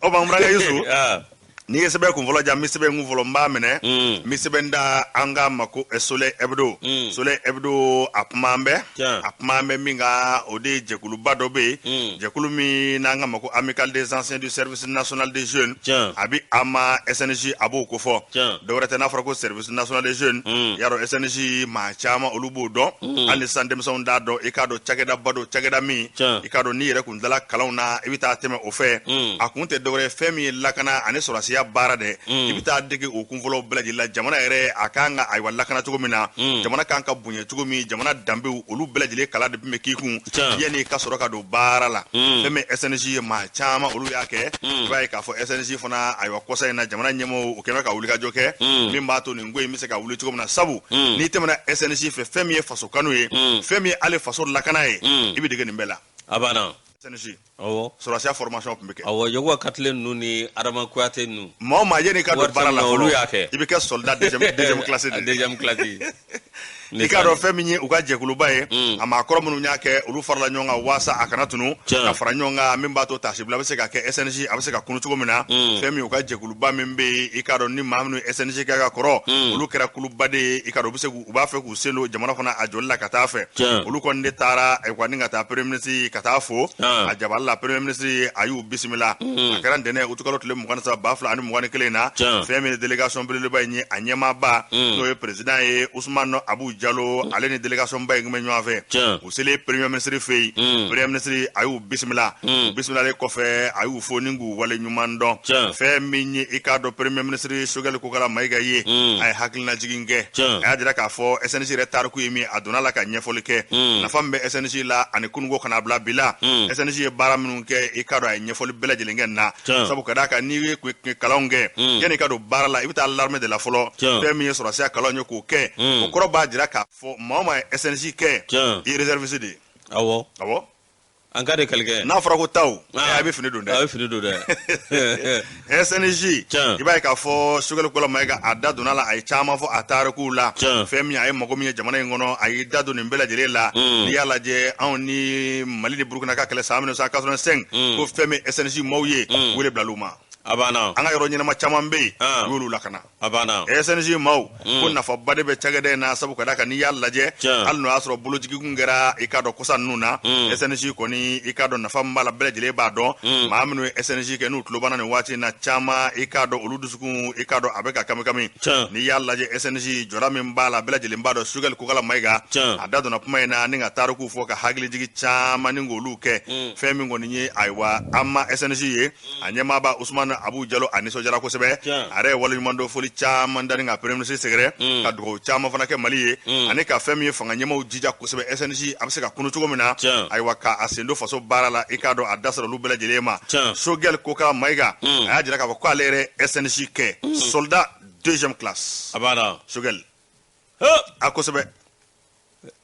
O b'an burankɛ Yusu, n'i ye sɛbɛn kun fɔlɔ ja, n bɛ sɛbɛn kun fɔlɔ, n b'a minɛ, n bɛ sɛbɛn da an k'a ma ko Soleil Hebdo. Soleil Hebdo, a kuma an bɛɛ, a kuma an bɛ min kan, o de ye jɛkuluba dɔ bɛ yen, jɛkulu min n'an k'a ma ko Amicale des anciens du service national des jeunes, a bɛ AMA SNJ, a b'o kofɔ. Dɔwɛrɛ tɛ, n'a fɔra ko service national des jeunes, y'a dɔn SNJ, maa caman olu b'o dɔn, hali ni sisan denmisɛnw t'a dɔn. I k'a dɔn cakɛdaba don, cakɛda min, i k'a dɔn n'i yɛrɛ kun dala kalanw na, i bɛ taa tɛmɛ o fɛ. A kun tɛ dɔwɛrɛ ye, fɛn min ye lakana ani sɔrɔdasiya baara dɛ, i bɛ taa dege o kunfɔlɔw bɛɛ lajɛlen la. Jamana yɛrɛ a kan ka ayiwa lakana cogo min na, jamana kan ka bonya cogo min, jamana danbew, olu bɛɛ lajɛlen kalan de bɛ k'i kun yanni ka sɔrɔ ka don baara la. Fɛn min SNJ ye, maa caman olu y'a kɛ. I b'a ye k'a fɔ SNJ fana, ayiwa, kɔsa in na, jamana ɲɛmɔgɔw, o kɛlen bɛ ka wulikajɔ kɛ min b'a to nin ko in bɛ se ka wuli cogo min na, sabu n'i tɛmɛna SNJ fɛ, fɛn min ye faso kanu ye, fɛn min ye hali faso lakana ye, i bɛ dege nin bɛɛ la. A banna. SNJ, sɔrɔdasiya formation tun bɛ kɛ. Awɔ, Yakuba Katile ninnu ni Adama Kuyate ninnu. Maa o maa, yanni i ka don baara la fɔlɔ, olu y'a kɛ. I bɛ kɛ soldat deuxième classe de ye. Deuxième classe. I k'a dɔn fɛn min ye u ka jɛkuluba ye, a maakɔrɔ minnu y'a kɛ, olu farala ɲɔgɔn kan waasa a kana tunu, ka fara ɲɔgɔn kan min b'a to taasibila bɛ se ka kɛ, SNJ a bɛ se ka kunu cogo min na. Fɛn min u ka jɛkuluba min bɛ yen, i k'a dɔn ni maa minnu ye SNJ kɛ ka kɔrɔ, olu kɛra kuluba de ye. I k'a dɔn u bɛ se u b'a fɛ k'u sen don jamana kɔnɔ a jɔli la ka taa fɛ. Olu kɔni de taara, ayiwa, ni ka taa premier ministre ka taa fo a jabali la. Premier ministre a y'u bisimila. A kɛra ntɛnɛn utukalo tile 23 2021 na. Fɛn min ye délégation belebeleba in ye, a ɲɛmaaba, n'o ye président ye, Usumani Abu Jalo, ale ni délégation ba in tun bɛ ɲɔgɔn fɛ. U selen premier ministre fɛ yen, premier ministre a y'u bisimila. U bisimilalen kɔfɛ, a y'u fo ni k'u wale ɲuman dɔn. Fɛn min ye, i k'a dɔn, premier ministre Sogɛli Kokala Mayiga ye, a ye hakilinajigin kɛ. A y'a jira k'a fɔ SNJ yɛrɛ tariku ye min, a donna la ka ɲɛfɔli kɛ, nafa min bɛ SNJ la ani kununko kana bila bi la, SNJ ye baara minnu kɛ. I k'a dɔn a ye ɲɛfɔli bɛɛ lajɛlen kɛ na, sabu ka d'a kan n'i ye kalanw kɛ, yanni i ka don baara la, i bɛ taa l'armée de la fɔlɔ. Fɛn min ye sɔrɔdasiya kalanw ye k'o kɛ, o kɔrɔ b'a jira k'a fɔ maa o maa ye SNJ kɛ, i ye réserviste de ye. Awɔ. An ka de kɛlɛkɛ. N'a fɔra ko taw, a bɛ fini don dɛ. A bɛ fini don dɛ. SNJ, i b'a ye k'a fɔ Sogɛli Kokala Mayiga a da donna la, a ye caman fɔ a tarikuw la, fɛn min a ye mago min ye jamana in kɔnɔ, a y'i da don nin bɛɛ lajɛlen la. N'i y'a lajɛ, anw ni Mali ni Burukina ka kɛlɛ san 1985, ko fɛn min SNJ maaw ye, wele bilal'u ma. A banna. An ka yɔrɔ ɲɛnama caman bɛ yen, u y'olu lakana. A banna. SNJ maaw ko nafaba de bɛ cakɛda in na, sabu ka d'a kan n'i y'a lajɛ, hali n'o y'a sɔrɔ bolojigin kɛra, i k'a dɔn kɔsa ninnu na, SNJ kɔni, i k'a dɔn nafa min b'a la, bɛɛ lajɛlen b'a dɔn. Maa minnu ye SNJ kɛ, n'u tulo banna nin waati in na, caman, i k'a dɔn olu dusukun, i k'a dɔn a bɛ ka kami kami. N'i y'a lajɛ, SNJ jɔda min b'a la, bɛɛ lajɛlen b'a dɔn. Sogɛli Kokala Mayiga a da donna kuma in na ni ka tarikuw fɔ, ka hakilijigin caman ni k'olu kɛ. Fɛn min kɔni ye, ayiwa, AMA SNJ ye, a ɲɛmaaba Usumani Abu Jalo, a nisɔndiyara kosɛbɛ. A yɛrɛ ye waleɲumandɔn foli caman da ni ka premier ministre sɛgɛrɛ, ka dugawu caman fana kɛ Mali ye, ani ka fɛn min ye fanga ɲɛmaaw jija kosɛbɛ, SNJ a bɛ se ka kunu cogo min na, ayiwa, k'a sen don faso baara la. I k'a dɔn a da sera olu bɛɛ lajɛlen ma. Sogɛli Kokala Mayiga a y'a jira k'a fɔ k'ale yɛrɛ SNJ kɛ soldat deuxième classe. A banna. Sogɛli a kosɛbɛ.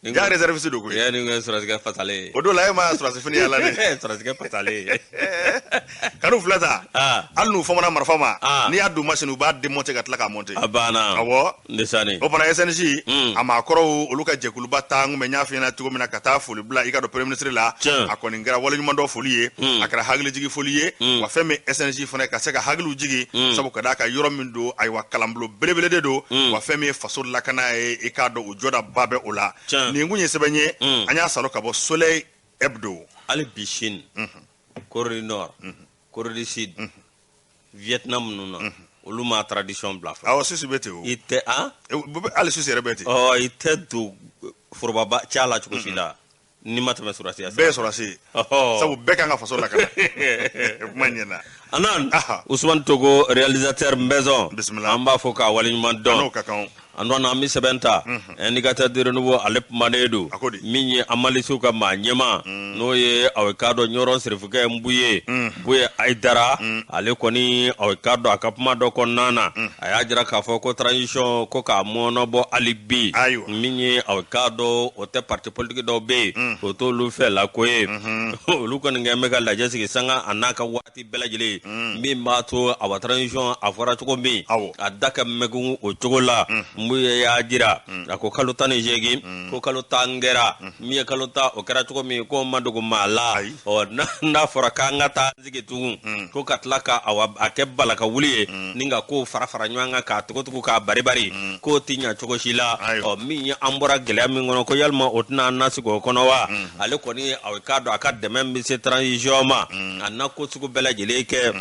Ja réserviste don koyi. Nin ye sɔrɔdasikɛ fasalen ye. O don la, e ma sɔrɔdasi fini y'a la dɛ. Sɔrɔdasikɛ fasalen ye. Kanu filɛ ta, hali n'u famana marifa ma, n'i y'a d'u ma sini, u b'a démonter ka tila k'a monter. A banna. Awɔ. Ndesani. O fana SNJ, a maakɔrɔw, olu ka jɛkuluba taa kun bɛ, n y'a f'i ɲɛna cogo min na, ka taa foli bila, i ka dɔn, premier ministre la. A kɔni kɛra waleɲumandɔn foli ye, a kɛra hakilijigi foli ye, wa fɛn min SNJ fana ka se ka hakiliw jigin, sabu ka d'a kan yɔrɔ min don, ayiwa, kalanbulon belebele de don, wa fɛn min ye faso lakana ye, i k'a dɔn u jɔdaba bɛ o la. Nin kun ye sɛbɛn ye, an y'a sɔrɔ ka bɔ Soleil Hebdo. Hali bi Chine, Corée du Nord, Corée du Sud, Vietnam ninnu na, olu ma tradition bila fɔlɔ. Awɔ, Suisse bɛ ten o. I tɛ an Hali Suisse yɛrɛ bɛ ten. Ɔ, i tɛ don foroba ca la cogo si la n'i ma tɛmɛ sɔrɔdasiya. Bɛɛ ye sɔrɔdasi ye, sabu bɛɛ kan ka faso lakana. Kuma ɲɛna. Anan Ousmane Togo, réalisateur maison. Bisimila. An b'a fɔ k'a waleɲuman dɔn. N'o ka kan. An dɔn an bɛ sɛbɛn ta, Indicateur du Renouveau, ale kumanen don. A ko di? Min ye amalisiw ka maa ɲɛmaa, n'o ye aw k'a dɔn Ɲɔrɔn sirifukɛ Nbuye, Buye Ayidara, ale kɔni, aw k'a dɔn a ka kuma dɔ kɔnɔna na, a y'a jira k'a fɔ ko transition ko k'a mɔɔnɔbɔ hali bi. Min ye aw k'a dɔn o tɛ parti politique dɔw bɛ yen, o t'olu fɛ la ko ye. Olu kɔni kɛlen bɛ ka lajɛ sigi sanga a n'a ka waati bɛɛ lajɛlen, min b'a to awa transition a fɔra cogo min, a da ka mɛgɛn o cogo la. Nbuye y'a jira a ko kalo 18, ko kalo 10 kɛra min ye kalo 10, o kɛra cogo min k'o ma dogo maa la. Ɔ, n'a fɔra k'an ka taa sigi tugun, ko ka tila ka awa a kɛ bala ka wuli ye ni ka kow fara fara ɲɔgɔn kan, k'a tugu-tugu, k'a bari-bari, k'o tɛ ɲa cogo si la. Ɔ, min ye an bɔra gɛlɛya min kɔnɔ, ko yalima o tɛna an nasigi o kɔnɔ wa? Ale kɔni, a k'a dɔn a ka dɛmɛ bɛ se transition ma, a na ko sugu bɛɛ lajɛlen kɛ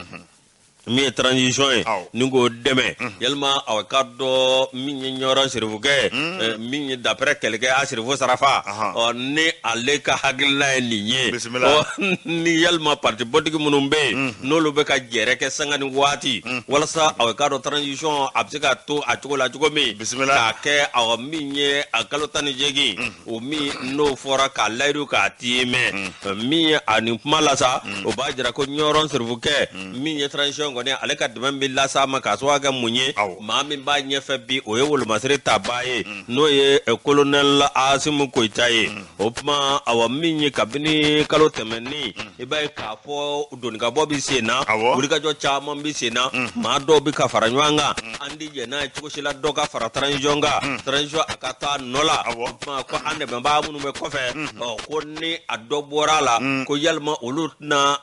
min ye transition ye ni k'o dɛmɛ. Yalima a k'a dɔn min ye Ɲɔrɔ sirifukɛ, min ye d'après kɛlɛkɛ a sirifu sarafa, ɔ, ni ale ka hakilina ye nin ye, ɔ, ni yalima parti politique minnu bɛ yen, n'olu bɛ ka jɛrɛ kɛ sanga ni waati walasa a k'a dɔn transition a bɛ se ka to a cogo la cogo min, k'a kɛ awɔ min ye a kalo 18, o min n'o fɔra k'a layidu k'a tiimɛ. Min ye a nin kuma la sa, o b'a jira ko Ɲɔrɔ sirifukɛ min ye transition kɔni, ale ka dɛmɛ bɛ las'a ma k'a sababu kɛ mun ye? Maa min b'a ɲɛfɛ bi, o ye wolomasiri tabaa ye, n'o ye colonel Asimu Koyita ye. O tuma awa min ye kabini kalo tɛmɛnen, i b'a ye k'a fɔ donikabɔ bɛ sen na, wulikajɔ caman bɛ sen na, maa dɔw bɛ ka fara ɲɔgɔn kan. An tɛ jɛn n'a ye cogo si la dɔ ka fara transition kan, transition a ka taa nɔ la. O tuma ko an dɛmɛbaa minnu bɛ kɔfɛ, ɔ, ko ni a dɔ bɔra a la, ko yalima olu tɛna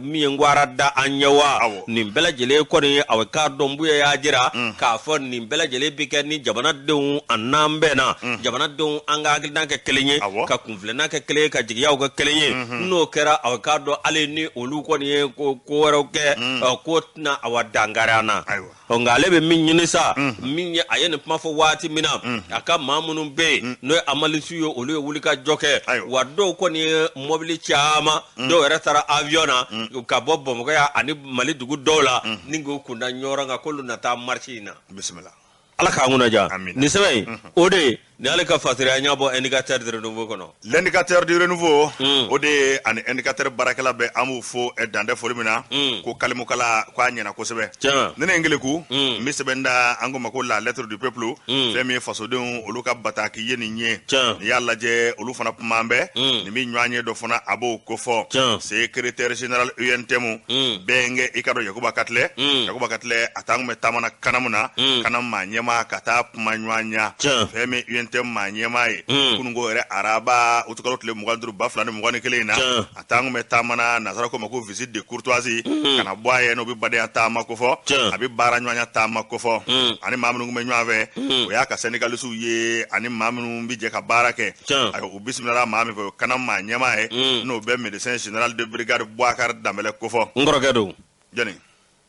min ye ngwara da an ɲɛ wa? Nin bɛɛ lajɛlen kɔni, a k'a dɔn Buye y'a jira k'a fɔ nin bɛɛ lajɛlen bɛ kɛ ni jamanadenw a n'an bɛnna, jamanadenw an ka hakilina kɛ kelen ye, ka kunfilenna kɛ kelen ye, ka jigiyaw kɛ kelen ye. N'o kɛra, a k'a dɔn hali ni olu kɔni ye ko wɛrɛw kɛ, ko tɛna awa dankari an na. Ɔ, nka ale bɛ min ɲini sa, min ye a ye nin kuma fɔ waati min na, a ka maa minnu bɛ yen n'o ye amalisiw ye, olu ye wuli ka jɔ kɛ wa. Dɔw kɔni ye mɔbili caman, dɔw yɛrɛ taara avion na ka bɔ Bamakɔ yan ani Mali dugu dɔw la ni k'u kunda Ɲɔrɔ kan, k'olu na taa marche in na. Bisimila. Ala k'an kunna diya. Nin sɛbɛn in, o de ye nin y'ale ka fasiriya ɲɛ bɔ Indicateur du Renouveau kɔnɔ. L'Indicateur du Renouveau, o de ye ani Indicateur baarakɛla bɛɛ, an b'u fo dantɛ foli min na, ko kalimukala ko a ɲɛna kosɛbɛ. Ne ne Ngeleku n bɛ sɛbɛn da an ko ma ko La Lettre du Peuple, fɛn min ye fasodenw olu ka bataki ye nin ye. N'i y'a lajɛ, olu fana kuma bɛɛ nin bɛ ɲɔgɔn ye dɔ fana a b'o kofɔ. Secrétaire général UNTM bɛnkɛ, i ka dɔn Yakuba Katilɛ, Yakuba Katilɛ a taa kun bɛ taamana Kanamu na, Kanamu maa ɲɛmaa ka taa kuma ɲɔgɔn ɲa. Fɛn min UNTM maa ɲɛmaa ye, kununko yɛrɛ araba utukalo tile 25 2021 in na, a taa kun bɛ taamana, nansara ko ma ko visite de courtoisie, ka na bɔ a ye n'o bɛ badenya taama kofɔ, a bɛ baara ɲɔgɔnya taama kofɔ. Ani maa minnu kun bɛ ɲɔgɔn fɛ, o y'a ka syndicalistes ye ani maa minnu bɛ jɛ ka baara kɛ. Ayiwa, u bisimilala maa min fɛ, o Kanamu maa ɲɛmaa ye, n'o bɛ médecin général de brigade Boubacar Danbɛlɛ kofɔ. N kɔrɔkɛ don. Jɔnni?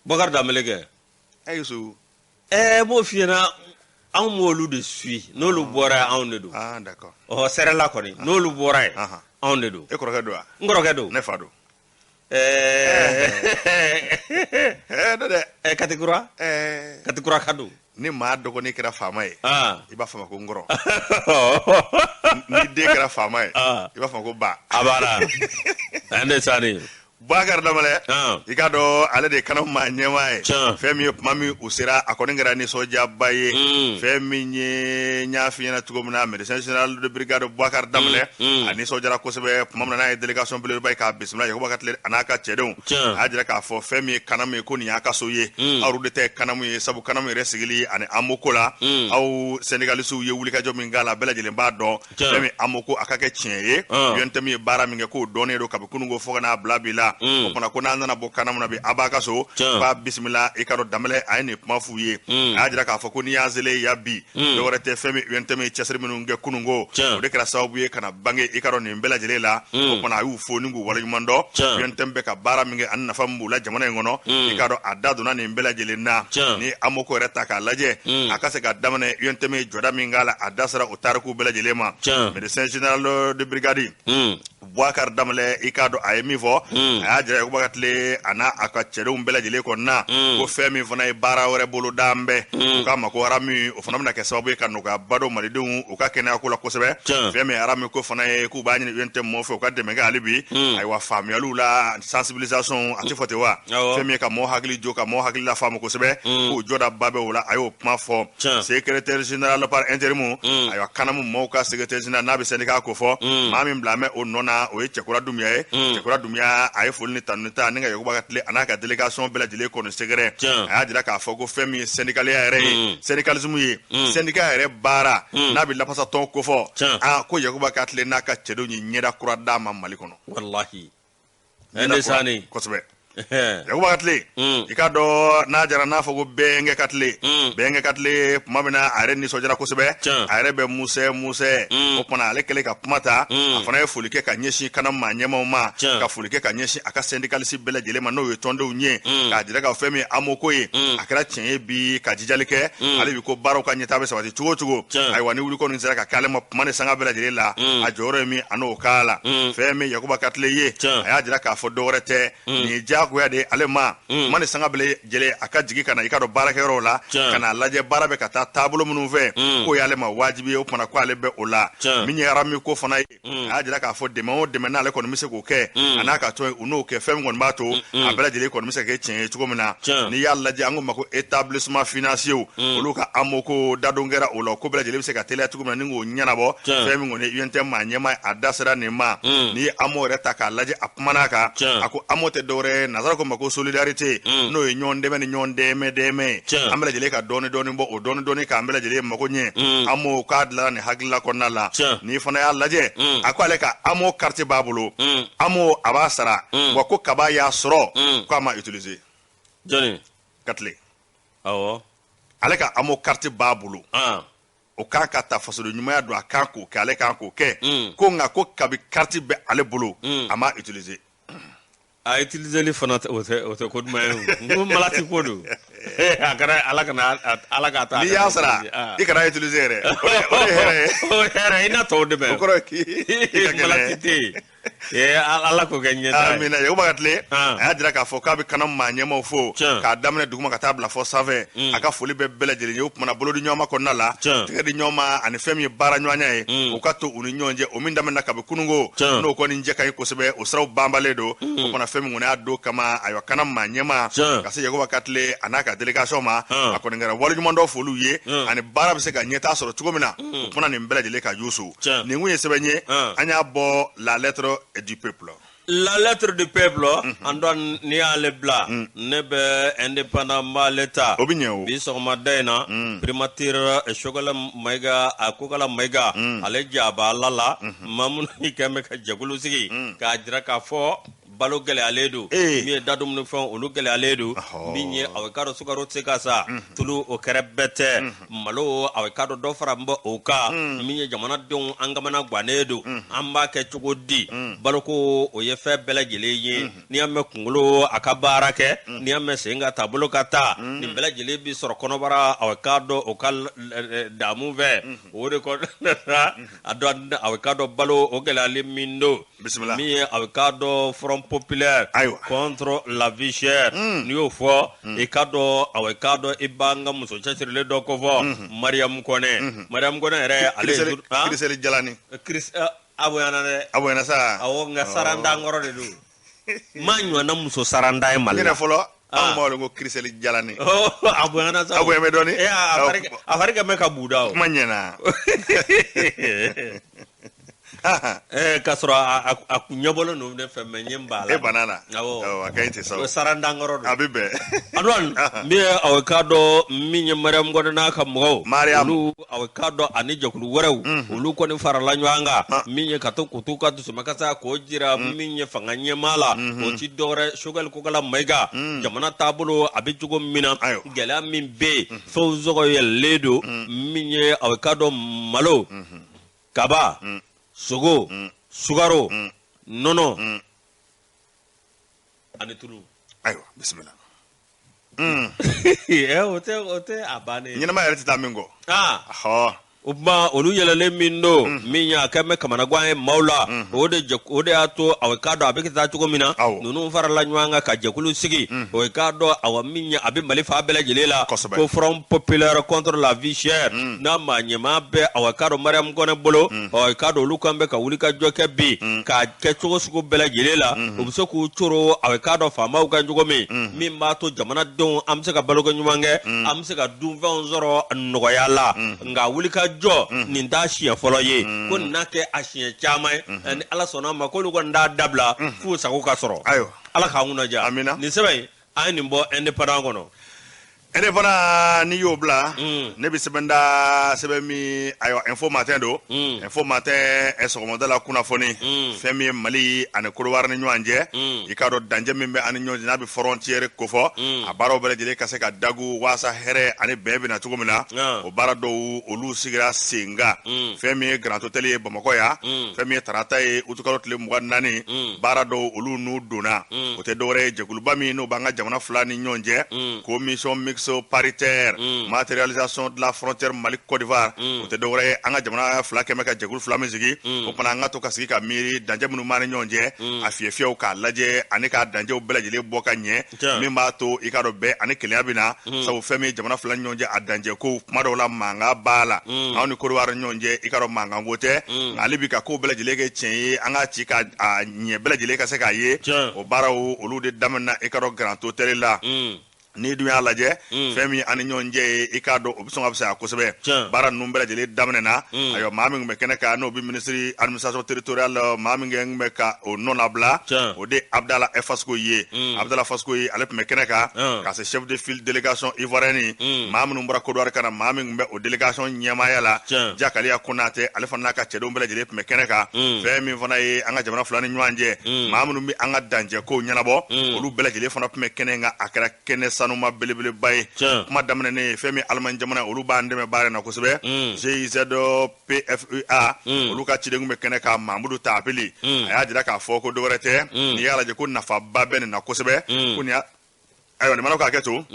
Boubacar Danbɛlɛ kɛ. Ayisu. Ɛɛ, m'o f'i ɲɛna, anw b'olu de suit, n'olu bɔra yen, anw de don. Ah, d'accord. Ɔ, sɛrɛla kɔni, n'olu bɔra yen, anw de don. E kɔrɔkɛ don wa? N kɔrɔkɛ don. Ne fa don. Ɛɛ, ne dɛ. Ɛɛ, Katikura. Ɛɛ. Katikura ka don. Ni maa dɔgɔnin kɛra faama ye, i b'a fɔ ma ko n kɔrɔ. Ni den kɛra faama ye, i b'a fɔ ko ba. A banna, an de sani. Boubacar Danbɛlɛ, i k'a dɔn ale de ye Kanamu maa ɲɛmaa ye. Fɛn min ye kuma min u sera, a kɔni kɛra nisɔndiyaba ye. Fɛn min ye n y'a f'i ɲɛna cogo min na, médecin général de brigade Boubacar Danbɛlɛ, a nisɔndiyara kosɛbɛ tuma min na n'a ye délégation belebeleba ye k'a bisimila, Yakuba Katilɛ a n'a ka cɛdenw. A y'a jira k'a fɔ fɛn min ye Kanamu ye, ko nin y'a ka so ye. Aw de tɛ Kanamu ye, sabu Kanamu yɛrɛ sigili ani AMO ko la, aw syndicalistes ye wulikajɔ min k'a la, bɛɛ lajɛlen b'a dɔn. Fɛn min AMO ko a ka kɛ tiɲɛ ye, UNTM ye baara min kɛ, k'o dɔnnen don kabi kununko fo ka n'a bila bi la. O kumana ko n'a nana bɔ Kanamu na bi, a b'a ka so k'a bisimila. I ka dɔn Danbɛlɛ a ye nin kuma f'u ye. A y'a jira k'a fɔ ko n'i y'an selen ya bi, dɔwɛrɛ tɛ, fɛn min UNTM ye cɛsiri minnu kɛ kununko, o de kɛra sababu ye ka na bange i ka dɔn nin bɛɛ lajɛlen la. O kumana a y'u fo ni k'u waleɲuman dɔn, UNTM bɛ ka baara min kɛ ani nafa min b'u la jamana in kɔnɔ. I ka dɔn a da donna nin bɛɛ lajɛlen na. Ni AMO ko yɛrɛ ta k'a lajɛ, a ka se ka daminɛ, UNTM ye jɔda min k'a la, a da sera o tariku bɛɛ lajɛlen ma. Médecin général de brigade Boubacar Danbɛlɛ, i k'a dɔn a ye min fɔ, a y'a jira Yakuba Katilɛ a n'a a ka cɛdenw bɛɛ lajɛlen kɔnɔna, ko fɛn min fana ye baara wɛrɛ bolo d'an bɛɛ, u k'a ma ko RAMU, o fana bɛna kɛ sababu ye ka nɔgɔyaba don malidenw u ka kɛnɛya ko la kosɛbɛ. Fɛn min RAMU ko fana ye, k'u b'a ɲini UNTM mɔgɔw fɛ u ka dɛmɛ kɛ hali bi, ayiwa, faamuyaliw la, sensibilisation a tɛ fɔ ten wa, fɛn min ye ka mɔgɔ hakili jɔ, ka mɔgɔ hakili la faamu kosɛbɛ, k'o jɔdaba bɛ o la. A y'o kuma fɔ. Secrétaire général par intérim, ayiwa, Kanamu mɔgɔw ka secrétaire général n'a bɛ syndicat ko fɔ, maa min bila mɛ o nɔ na. na o ye Cɛkura Dunbiya ye. Cɛkura Dunbiya a ye foli ni tanuni ta ni ka Yakuba Katile a n'a ka délégation bɛɛ lajɛlen kɔni sɛgɛrɛ. A y'a jira k'a fɔ ko fɛn min ye syndicaliya yɛrɛ ye, syndicalisme ye, syndicat yɛrɛ baara n'a bɛ lafasatɔn kofɔ, aa ko Yakuba Katile n'a ka cɛdenw ye ɲɛda kura d'a ma Mali kɔnɔ. Walahi. Ɲɛda kosɛbɛ. Yakuba Katile, i k'a dɔn n'a jara n'a fɔ ko bɛnkɛ Katile, bɛnkɛ Katile tuma min na a yɛrɛ nisɔndiyara kosɛbɛ, a yɛrɛ bɛ musɛ musɛ. O tuma ale kɛlen ka kuma ta, a fana ye foli kɛ ka ɲɛsin CANAM maa ɲɛmaaw ma, ka foli kɛ ka ɲɛsin a ka syndicaliste bɛɛ lajɛlen ma, n'o ye tɔndenw ye, k'a jira k'a fɛn min ye AMO ko ye, a kɛra tiɲɛ ye bi ka jijali kɛ hali bi ko baaraw ka ɲɛtaa bɛ sabati cogo o cogo. Ayiwa, ni wuli kɔni sera ka k'ale ma kuma ni sanga bɛɛ lajɛlen la, a jɔyɔrɔ ye min, a n'o k'a la. Fɛn min Yakuba Katile ye, a y'a jira k'a fɔ dɔwɛrɛ tɛ, nin ye diyagoya de ye ale ma. Kuma ni sanga bɛɛ lajɛlen a ka jigin ka na i ka dɔn baarakɛyɔrɔw la, ka n'a lajɛ baara bɛ ka taa taabolo minnu fɛ, k'o y'ale ma wajibi ye. O kumana ko ale bɛ o la. Min ye arami ko fana ye, a y'a jira k'a fɔ dɛmɛ o dɛmɛ n'ale kɔni bɛ se k'o kɛ, a n'a ka tɔn u n'o kɛ, fɛn min kɔni b'a to a bɛɛ lajɛlen kɔni bɛ se ka kɛ tiɲɛ ye cogo min na. N'i y'a lajɛ, an ko ma ko établissement financier, olu ka AMO ko dadon kɛra o la, ko bɛɛ lajɛlen bɛ se ka teliya cogo min na ni k'o ɲɛnabɔ. Fɛn min kɔni ye UNTM maa ɲɛmaa ye, a da sera nin ma. N'i ye AMO yɛrɛ ta k'a lajɛ, a kumana a kan, a ko AMO tɛ dɔwɛrɛ ye, nansara ko ma ko solidarité, n'o ye ɲɔgɔn dɛmɛ ni ɲɔgɔn dɛmɛ dɛmɛ ye, an bɛɛ lajɛlen ka dɔɔni dɔɔni bɔ o dɔɔni dɔɔni k'an bɛɛ lajɛlen mago ɲɛ. AMO k'a dilan nin hakilila kɔnɔna la. N'i fana y'a lajɛ, a ko ale ka AMO carte b'a bolo, AMO a b'a sara, wa ko kaba y'a sɔrɔ k'a ma utiliser. Jɔnni? Katile. Awɔ. Ale ka AMO carte b'a bolo, o kan ka ta fasoden ɲumanya don, a kan k'o kɛ, ale kan k'o kɛ, ko nka ko kabi carte bɛ ale bolo, a ma utiliser. A utiliseli fana o tɛ ko duman ye o. N ko malati ko don. A kɛra Ala kana Ala k'a ta. N'i y'a sara, i kana utiliser yɛrɛ, o de ye hɛrɛ ye. O ye hɛrɛ ye, i n'a tɔw dɛmɛ. O kɔrɔ ye k'i ka kɛnɛ. Malati tɛ yen. Ala k'o kɛ ɲɛtaa ye. Amina. Yakuba Katile, a y'a jira k'a fɔ k'a bɛ CANAM maa ɲɛmaaw fo, k'a daminɛ duguma ka taa bila fɔ sanfɛ. A ka foli bɛ bɛɛ lajɛlen ye. O kumana bolodi ɲɔgɔnma kɔnɔna la, tɛgɛ di ɲɔgɔn ma, ani fɛn min ye baara ɲɔgɔnya ye, o ka to u ni ɲɔgɔn cɛ, o min daminɛna kabi kununko, n'o kɔni jɛ ka ɲi kosɛbɛ, o siraw banbalen don. O kumana fɛn min kɔni y'a don kama, ayiwa, CANAM maa ɲɛmaa ka se Yakuba Katile a n'a ka délégation ma, a kɔni kɛra waleɲumandɔn foliw ye, ani baara bɛ se ka ɲɛtaa sɔrɔ cogo min na. O kumana nin bɛɛ lajɛlen ka yusu. Nin kun ye sɛbɛn ye, an y'a bɔ La Lettre du Peuple. La Lettre du Peuple, an dɔn n'i y'ale bila, ne bɛ Indépendant m'ale ta. O bɛ ɲɛ o. Bi sɔgɔmada in na, primature Choguel Mayiga, a Kokala Mayiga, ale jaba ala la, maa minnu kɛn bɛ ka jɛkulu sigi k'a jira k'a fɔ balo gɛlɛyalen don, min ye dadumunifɛnw olu gɛlɛyalen don, min ye a k'a dɔn sukaro tɛ se ka sa, tulu o kɛrɛ bɛɛ tɛ, malo a k'a dɔn dɔ fara bɔ o kan, min ye jamanadenw an kamana gannen don, an b'a kɛ cogo di? Baloko o ye fɛn bɛɛ lajɛlen ye. N'i y'a mɛn kunkolo a ka baara kɛ, n'i y'a mɛn sen ka taa, bolo ka taa, nin bɛɛ lajɛlen bi sɔrɔ kɔnɔbara a k'a dɔn o ka damu fɛ. O de kɔ a dɔn a k'a dɔn balo o gɛlɛyalen min don. Bisimila. Min ye a k'a dɔn Front populaire ayiwa contre la vie chère, n'i y'o fɔ, i k'a dɔn a k'a dɔn i b'an ka muso cɛsirilen dɔ kofɔ, Mariam Kɔnɛ. Mariam Kɔnɛ yɛrɛ, ale ye Kirisɛli Jalani. A bonyana dɛ. A bonyana sa. Awɔ, nka sarandan kɔrɔ de don. Ma ɲɔgɔnna muso sarandan ye Mali la. Ne fɔlɔ, anw b'a wele ko Kirisɛli Jalani. A bonyana sa. A bonya bɛ dɔɔni. A fari kɛ mɛ ka buda o. Kuma ɲɛna. K'a sɔrɔ a kun ɲɛbɔlen don ne fɛ, mɛ ɲɛ b'a la. E banna la. Awɔ. A ka ɲi ten sa. O sarandan kɔrɔ don. A bɛ bɛn. Antoine, min ye aw k'a dɔn min ye Mariam Kɔnɛ n'a ka mɔgɔw. Mariam. Olu aw k'a dɔn ani jɛkulu wɛrɛw. Olu kɔni farala ɲɔgɔn kan. Min ye ka to k'u t'u ka dusumakasa k'o jira min ye fanga ɲɛmaa la. O ti dɔwɛrɛ Choguel Kokala Mayiga. Jamana taabolo a bɛ cogo min na. Gɛlɛya min bɛ yen. Fɛnw sɔngɔ yɛlɛlen don. Min ye aw k'a dɔn malo. Kaba, sogo, sukaro, nɔnɔ ani tulu. Ayiwa, bisimila. O tɛ a bannen. Ɲɛnama yɛrɛ tɛ taa min kɔ. Aa. O tuma olu yɛlɛlen min don, min ye a kɛ bɛ kamanagan ye maaw la, o de y'a to a k'a dɔn a bɛ ka taa cogo min na, ninnu farala ɲɔgɔn kan ka jɛkulu sigi, o k'a dɔn awa min ye a bɛ Mali fan bɛɛ lajɛlen la, ko Front populaire contre la vie chère, n'a maa ɲɛmaa bɛ a k'a dɔn Mariam Kɔnɛ bolo, a k'a dɔn olu kan bɛ ka wuli ka jɔ kɛ bi k'a kɛ cogo sugu bɛɛ lajɛlen la, u bɛ se k'u coro a k'a dɔn faamaw kan cogo min, min b'a to jamanadenw an bɛ se ka baloko ɲuman kɛ, an bɛ se ka dunfɛnw sɔrɔ nɔgɔya la. Nka wuli ka wulikajɔ nin t'a siɲɛ fɔlɔ ye, ko nin n'a kɛ a siɲɛ caman ye, ni Ala sɔnna a ma, k'olu kɔni t'a dabila f'u sago ka sɔrɔ. Ayiwa, Ala k'an kunna diya. Amina. Nin sɛbɛn in, an ye nin bɔ Indépendant kɔnɔ. Indépendant, n'i y'o bila, ne bɛ sɛbɛn da, sɛbɛn min, ayiwa, Info Matin don. Info Matin, sɔgɔmada la kunnafoni, fɛn min ye Mali ani Kodowari ni ɲɔgɔn cɛ, i k'a dɔn dancɛ min bɛ ani ɲɔgɔn cɛ, n'a bɛ frontière kofɔ, a baaraw bɛɛ lajɛlen ka se ka dagu waasa hɛrɛ ani bɛn bɛ na cogo min na. O baara dɔw, olu sigira sen kan. Fɛn min ye Grand Hôtel ye Bamakɔ yan, fɛn min ye tarata ye, utukalo tile 24, baara dɔw, olu n'u donna. O tɛ dɔwɛrɛ ye, jɛkuluba min n'o b'an ka jamana fila ni ɲɔgɔn cɛ, commission mixte paritaire matérialisation de la frontière Mali Côte d'Ivoire, o tɛ dɔwɛrɛ ye, an ka jamana fila kɛmɛ ka jɛkulu fila min sigi, o fana an ka to ka sigi ka miiri dancɛ minnu b'an ni ɲɔgɔn cɛ, a fiyɛ fiyɛw k'a lajɛ ani k'a dancɛw bɛɛ lajɛlen bɔ ka ɲɛ, min b'a to, i k'a dɔn, bɛn ani kelenya bɛ na. Sabu fɛn min ye jamana fila ni ɲɔgɔn cɛ, a dancɛ ko, kuma dɔw la mankan b'a la. Anw ni Côte d'Ivoire ni ɲɔgɔn cɛ, i k'a dɔn, mankan ko tɛ, nka hali bi ka kow bɛɛ lajɛlen kɛ tiɲɛ ye, an k'a ci ka a ɲɛ, bɛɛ lajɛlen ka se k'a ye. O baaraw, olu de daminɛna, i k'a dɔn, Grand Hôtel la. N'i dun y'a lajɛ, fɛn min ani ɲɔgɔn cɛ ye, i k'a dɔn, o bɛ sɔn ka fisaya kosɛbɛ. Baara ninnu bɛɛ lajɛlen daminɛna. Ayiwa, maa min tun bɛ kɛnɛ kan, n'o bɛ ministre administration territoriale, maa min kɛ bɛ ka o nɔ labila, o de Abdala Fasko ye. Abdala Fasko ye, ale tun bɛ kɛnɛ kan ka se chef de file délégation ivoirienne, maa minnu bɔra Côte d'Ivoire ka na, maa min tun bɛ o délégation ɲɛmaaya la, Jakaliya Konate, ale fana n'a ka cɛdenw bɛɛ lajɛlen tun bɛ kɛnɛ kan. Fɛn min fana ye an ka jamana fila ni ɲɔgɔn cɛ, maa minnu bɛ an ka dancɛ kow ɲɛnabɔ, olu bɛɛ lajɛlen fana tun bɛ kɛnɛ kan. A kɛra kɛnɛ sanuma belebeleba ye. Kuma daminɛnen, fɛn min Alimaɲi jamana, olu b'an dɛmɛ baara in na kosɛbɛ, GIZ PFUA, olu ka ciden tun bɛ kɛnɛ kan, Mamudu Tapili. A y'a jira k'a fɔ ko dɔwɛrɛ tɛ, n'i y'a lajɛ ko nafaba bɛ nin na kosɛbɛ, ko nin y'a, ayiwa, nin mana k'a kɛ to,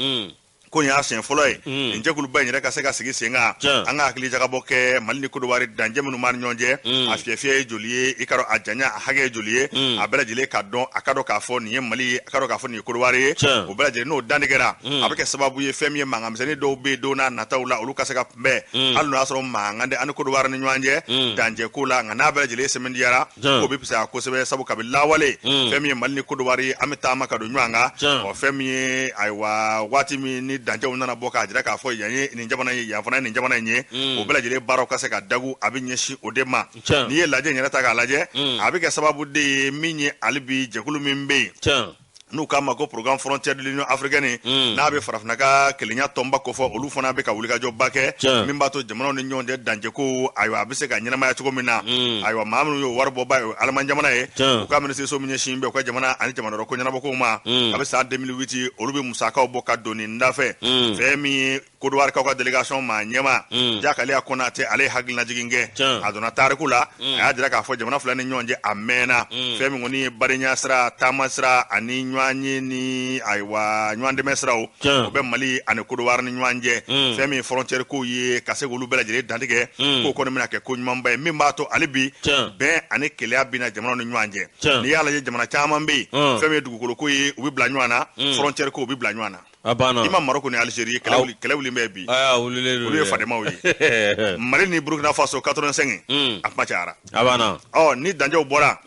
ko nin y'a siɲɛ fɔlɔ ye nin jɛkuluba in yɛrɛ ka se ka sigi sen kan, an ka hakili jagabɔ kɛ Mali ni Kodowari dancɛ minnu b'an ni ɲɔgɔn cɛ, a fiyɛ fiyɛ ye joli ye, i ka dɔn a janya, a hakɛ ye joli ye, a bɛɛ lajɛlen ka dɔn, a ka dɔn k'a fɔ nin ye Mali ye, a ka dɔn k'a fɔ nin ye Kodowari ye. O bɛɛ lajɛlen n'o dantigɛra, a bɛ kɛ sababu ye, fɛn min ye mankanmisɛnnin dɔw bɛ yen don n'a nataw la, olu ka se ka kunbɛn, hali n'o y'a sɔrɔ mankan tɛ an ni Kodowari ni ɲɔgɔn cɛ dancɛ ko la. Nka n'a bɛɛ lajɛlen sɛmɛntiyara, k'o bɛ fisaya kosɛbɛ, sabu kabi lawale, fɛn min ye Mali ni Kodowari, an bɛ taama ka don ɲɔgɔn kan. Ɔ, fɛn min ye, ayiwa, waati min ni dancɛw nana bɔ k'a jira k'a fɔ yan ye nin jamana ye, yan fana ye nin jamana in ye, o bɛɛ lajɛlen baaraw ka se ka dagu, a bɛ ɲɛsin o de ma. N'i ye lajɛ in yɛrɛ ta k'a lajɛ, a bɛ kɛ sababu de ye min ye, hali bi jɛkulu min bɛ yen n'u k'a ma ko programme frontière de l'Union africaine, n'a bɛ farafinna ka kelenya tɔnba kofɔ, olu fana bɛ ka wulikajɔba kɛ min b'a to jamanaw ni ɲɔgɔn cɛ dancɛko, ayiwa, a bɛ se ka ɲɛnamaya cogo min na. Ayiwa, maa minnu y'o wari bɔba ye, o ye Alimaɲi jamana ye. U ka minisiriso min ɲɛsin bɛ u ka jamana ani jamana wɛrɛ ko ɲɛnabɔkow ma, a bɛ san 2008, olu bɛ musakaw bɔ ka don nin dafɛ. Fɛn min ye Kodowari ka délégation maa ɲɛma, Jakaliya Konate, ale ye hakilinajigin kɛ, a donna tariku la, a y'a jira k'a fɔ jamana fila ni ɲɔgɔn cɛ, a mɛnna, fɛn min kɔni ye badenya sira, taama sira ani ɲɔgɔn ye ni, ayiwa, ɲɔgɔn dɛmɛ siraw, o bɛ Mali ani Kodowari ni ɲɔgɔn cɛ. Fɛn min ye frontière kow ye, ka se k'olu bɛɛ lajɛlen dantigɛ, k'o kɔni bɛna kɛ ko ɲumanba ye min b'a to hali bi bɛn ani kelenya bɛna jamanaw ni ɲɔgɔn cɛ. N'i y'a lajɛ, jamana caman bɛ yen, fɛn min ye dugukolo ko ye, u bɛ bila ɲɔgɔn na, frontière ko, u bɛ bila ɲɔgɔn na. A banna. I ma Maroko ni Algérie kɛlɛ, kɛlɛ wuli bɛ bi? Aa, wulilen don. Olu ye fademaw ye. Mali ni Burukina Faso 85, a kuma cayara. A banna. Ɔ, ni dancɛw bɔra,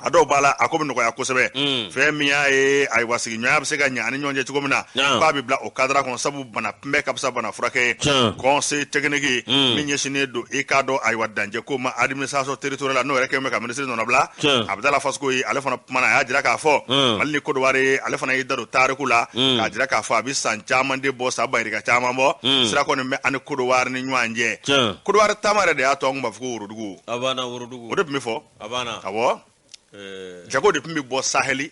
a dɔw b'a la, a ko bɛ nɔgɔya kosɛbɛ. Fɛn min y'a ye, ayiwa, sigiɲɔgɔnya bɛ se ka ɲɛ ani ɲɔgɔn cɛ cogo min na, k'a bɛ bila o cadre kɔnɔ, sabu bana kunbɛn ka fisa bana furakɛ ye. Conseil technique min ɲɛsinnen don, i k'a dɔn, ayiwa, dancɛ ko ma, administration territoriale la, n'o yɛrɛ kɛlen bɛ ka ministre nɔnabila, Abdala Fasko ye, ale fana kumana, a y'a jira k'a fɔ Mali ni Kodowari, ale fana y'i da don tariku la k'a jira k'a fɔ a bɛ san caman de bɔ, san bayirika caman bɔ, sira kɔni bɛ ani Kodowari ni ɲɔgɔn cɛ. Kodowari taama yɛrɛ de y'a to an tun b'a fɔ ko worodugu. A banna, worodugu. O de tun bɛ fɔ. A banna. Awɔ, jago de tun bɛ bɔ Saheli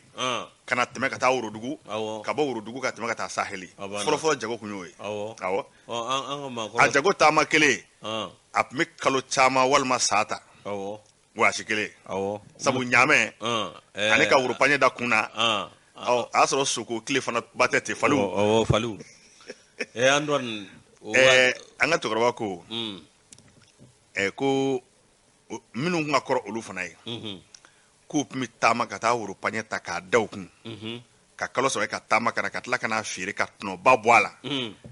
ka na tɛmɛ ka taa worodugu, ka bɔ worodugu ka tɛmɛ ka taa Saheli. Fɔlɔfɔlɔ jago tun y'o ye. Awɔ, a jago taama kelen, a tun bɛ kalo caman walima sa ta, voyage kelen, sabu ɲaamɛ ani ka woro paɲɛ da kun na. Ɔ, a y'a sɔrɔ soko tile fana ba tɛ ten, faliw. Awɔ, faliw. An dɔn. An ka cɛkɔrɔba ko ko minnu tun ka kɔrɔ olu fana ye, k'u tun bɛ taama ka taa woro paɲɛ ta k'a da u kun, ka kalo 3 ka taama ka na, ka tila ka n'a feere ka tɔnɔba bɔ a la,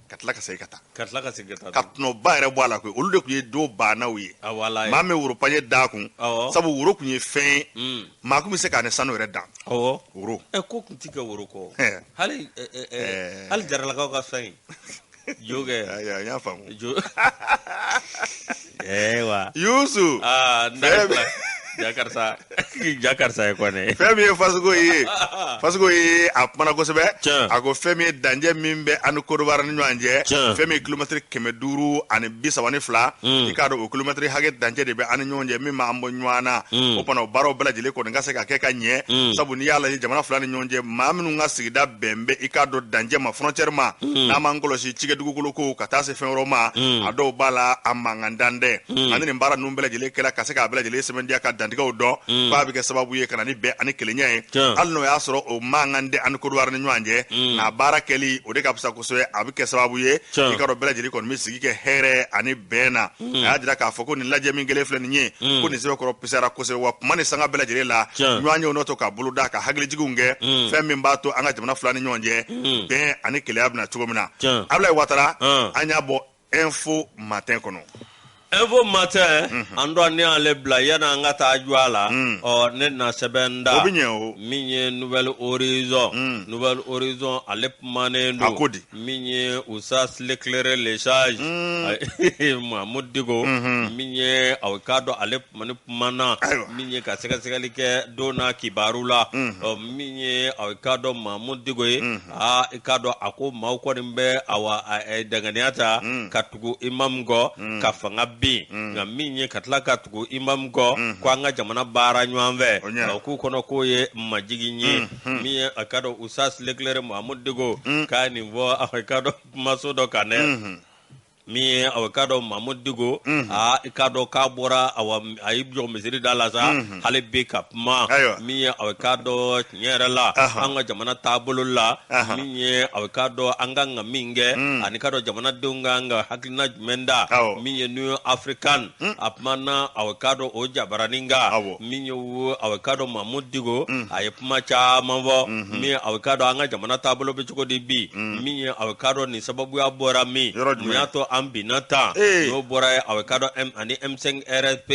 ka tila ka segin ka taa. Ka tila ka segin ka taa. Ka tɔnɔba yɛrɛ bɔ a la koyi. Olu de tun ye don bannaw ye. Maa min woro paɲɛ d'a kun, sabu woro tun ye fɛn ye, maa tun bɛ se k'a ni sanu yɛrɛ dan. Woro. Ko tun tɛ kɛ woro kɔ. Hali hali jaralakaw ka fɛn jo kɛ. N y'a faamu. Jo. Ewa. Yusu. Aa n da ja karisa ja karisa ye kɔni. Fɛn min ye Fasugo ye, Fasugo ye a kumana kosɛbɛ. A ko fɛn min ye danjɛ min bɛ an ni Kodowari ni ɲɔgɔn cɛ, fɛn min ye kilomɛtiri 532, i k'a dɔn o kilomɛtiri hakɛ dancɛ de bɛ an ni ɲɔgɔn cɛ min b'an bɔ ɲɔgɔn na. O fana o baaraw bɛɛ lajɛlen kɔni ka se ka kɛ ka ɲɛ, sabu n'i y'a lajɛ jamana fila ni ɲɔgɔn cɛ, maa minnu ka sigida bɛn bɛ i k'a dɔn dancɛ ma, frontière ma, n'an m'an kɔlɔsi cikɛ dugukolo ko ka taa se fɛn wɛrɛw ma, a dɔw b'a la a mankan dan tɛ. Ani nin baara ninnu bɛɛ lajɛlen kɛra ka se k'a bɛɛ lajɛlen sɛbɛntiya ka dantigɛw dɔn, k'a bɛ kɛ sababu ye ka na ni bɛn ani kelenya ye, hali n'o y'a sɔrɔ o mankan tɛ an ni Kodowari ni ɲɔgɔn cɛ, nka baara kɛli o de ka fisa kosɛbɛ, a bɛ kɛ sababu ye i k'a dɔn bɛɛ lajɛlen kɔni bɛ sigi kɛ hɛrɛ ani bɛn na. A y'a jira k'a fɔ ko nin lajɛ min kɛlen filɛ nin ye, ko nin sɛbɛkɔrɔ pisara kosɛbɛ, wa kuma ni sanga bɛɛ lajɛlen la ɲɔgɔn ye o n'o to ka bolo da ka hakilijiginw kɛ, fɛn min b'a to an ka jamana fila ni ɲɔgɔn cɛ bɛn ani kelenya bɛna cogo min na. Abulayi Watara, an y'a bɔ Info Matin kɔnɔ. Info Matin, an dɔn ne y'ale bila yanni an ka taa jɔ a la. Ɔ ne na sɛbɛn da. O bɛ ɲɛ o. Min ye Nouvel Horizon. Nouvel Horizon ale kumanen don. A ko di. Min ye Oustaz l'éclaireur le sage. Mahmoud Dicko. Min ye aw k'a dɔn ale ni kumana. Min ye ka sɛgɛsɛgɛli kɛ don na kibaru la. Ɔ min ye aw k'a dɔn Mahmoud Dicko ye. Aa i k'a dɔn a ko maaw kɔni bɛ awa danganiya ta ka tugu imam kɔ ka fanga bin, nka min ye ka tila ka tugu imam kɔ ko an ka jamana baara ɲɔgɔn fɛ, o k'u kɔnɔ k'o ye majigin ye. Min ye a k'a dɔn Oustaz l'éclaireur Mahmoud Dicko k'a nin fɔ a k'a dɔn kumaso dɔ kan dɛ. Min ye aw k'a dɔn Mahmoud Dicko, aa i k'a dɔn k'a bɔra awa a y'i jɔ misiri da la sa, hali bi ka kuma. Min ye aw k'a dɔn tiɲɛ yɛrɛ la an ka jamana taabolo la, min ye aw k'a dɔn an kan ka min kɛ, ani k'a dɔn jamanadenw kan ka hakilina jumɛn da, min ye Union africaine a kumana aw k'a dɔn o jabaranin kan. Min ye aw k'a dɔn Mahmoud Dicko a ye kuma caman fɔ, min ye aw k'a dɔn an ka jamana taabolo bɛ cogo di bi, min ye aw k'a dɔn nin sababuya bɔra min, mun y'a to an binna tan, n'o bɔra ye aw k'a dɔn M ani M5 RFP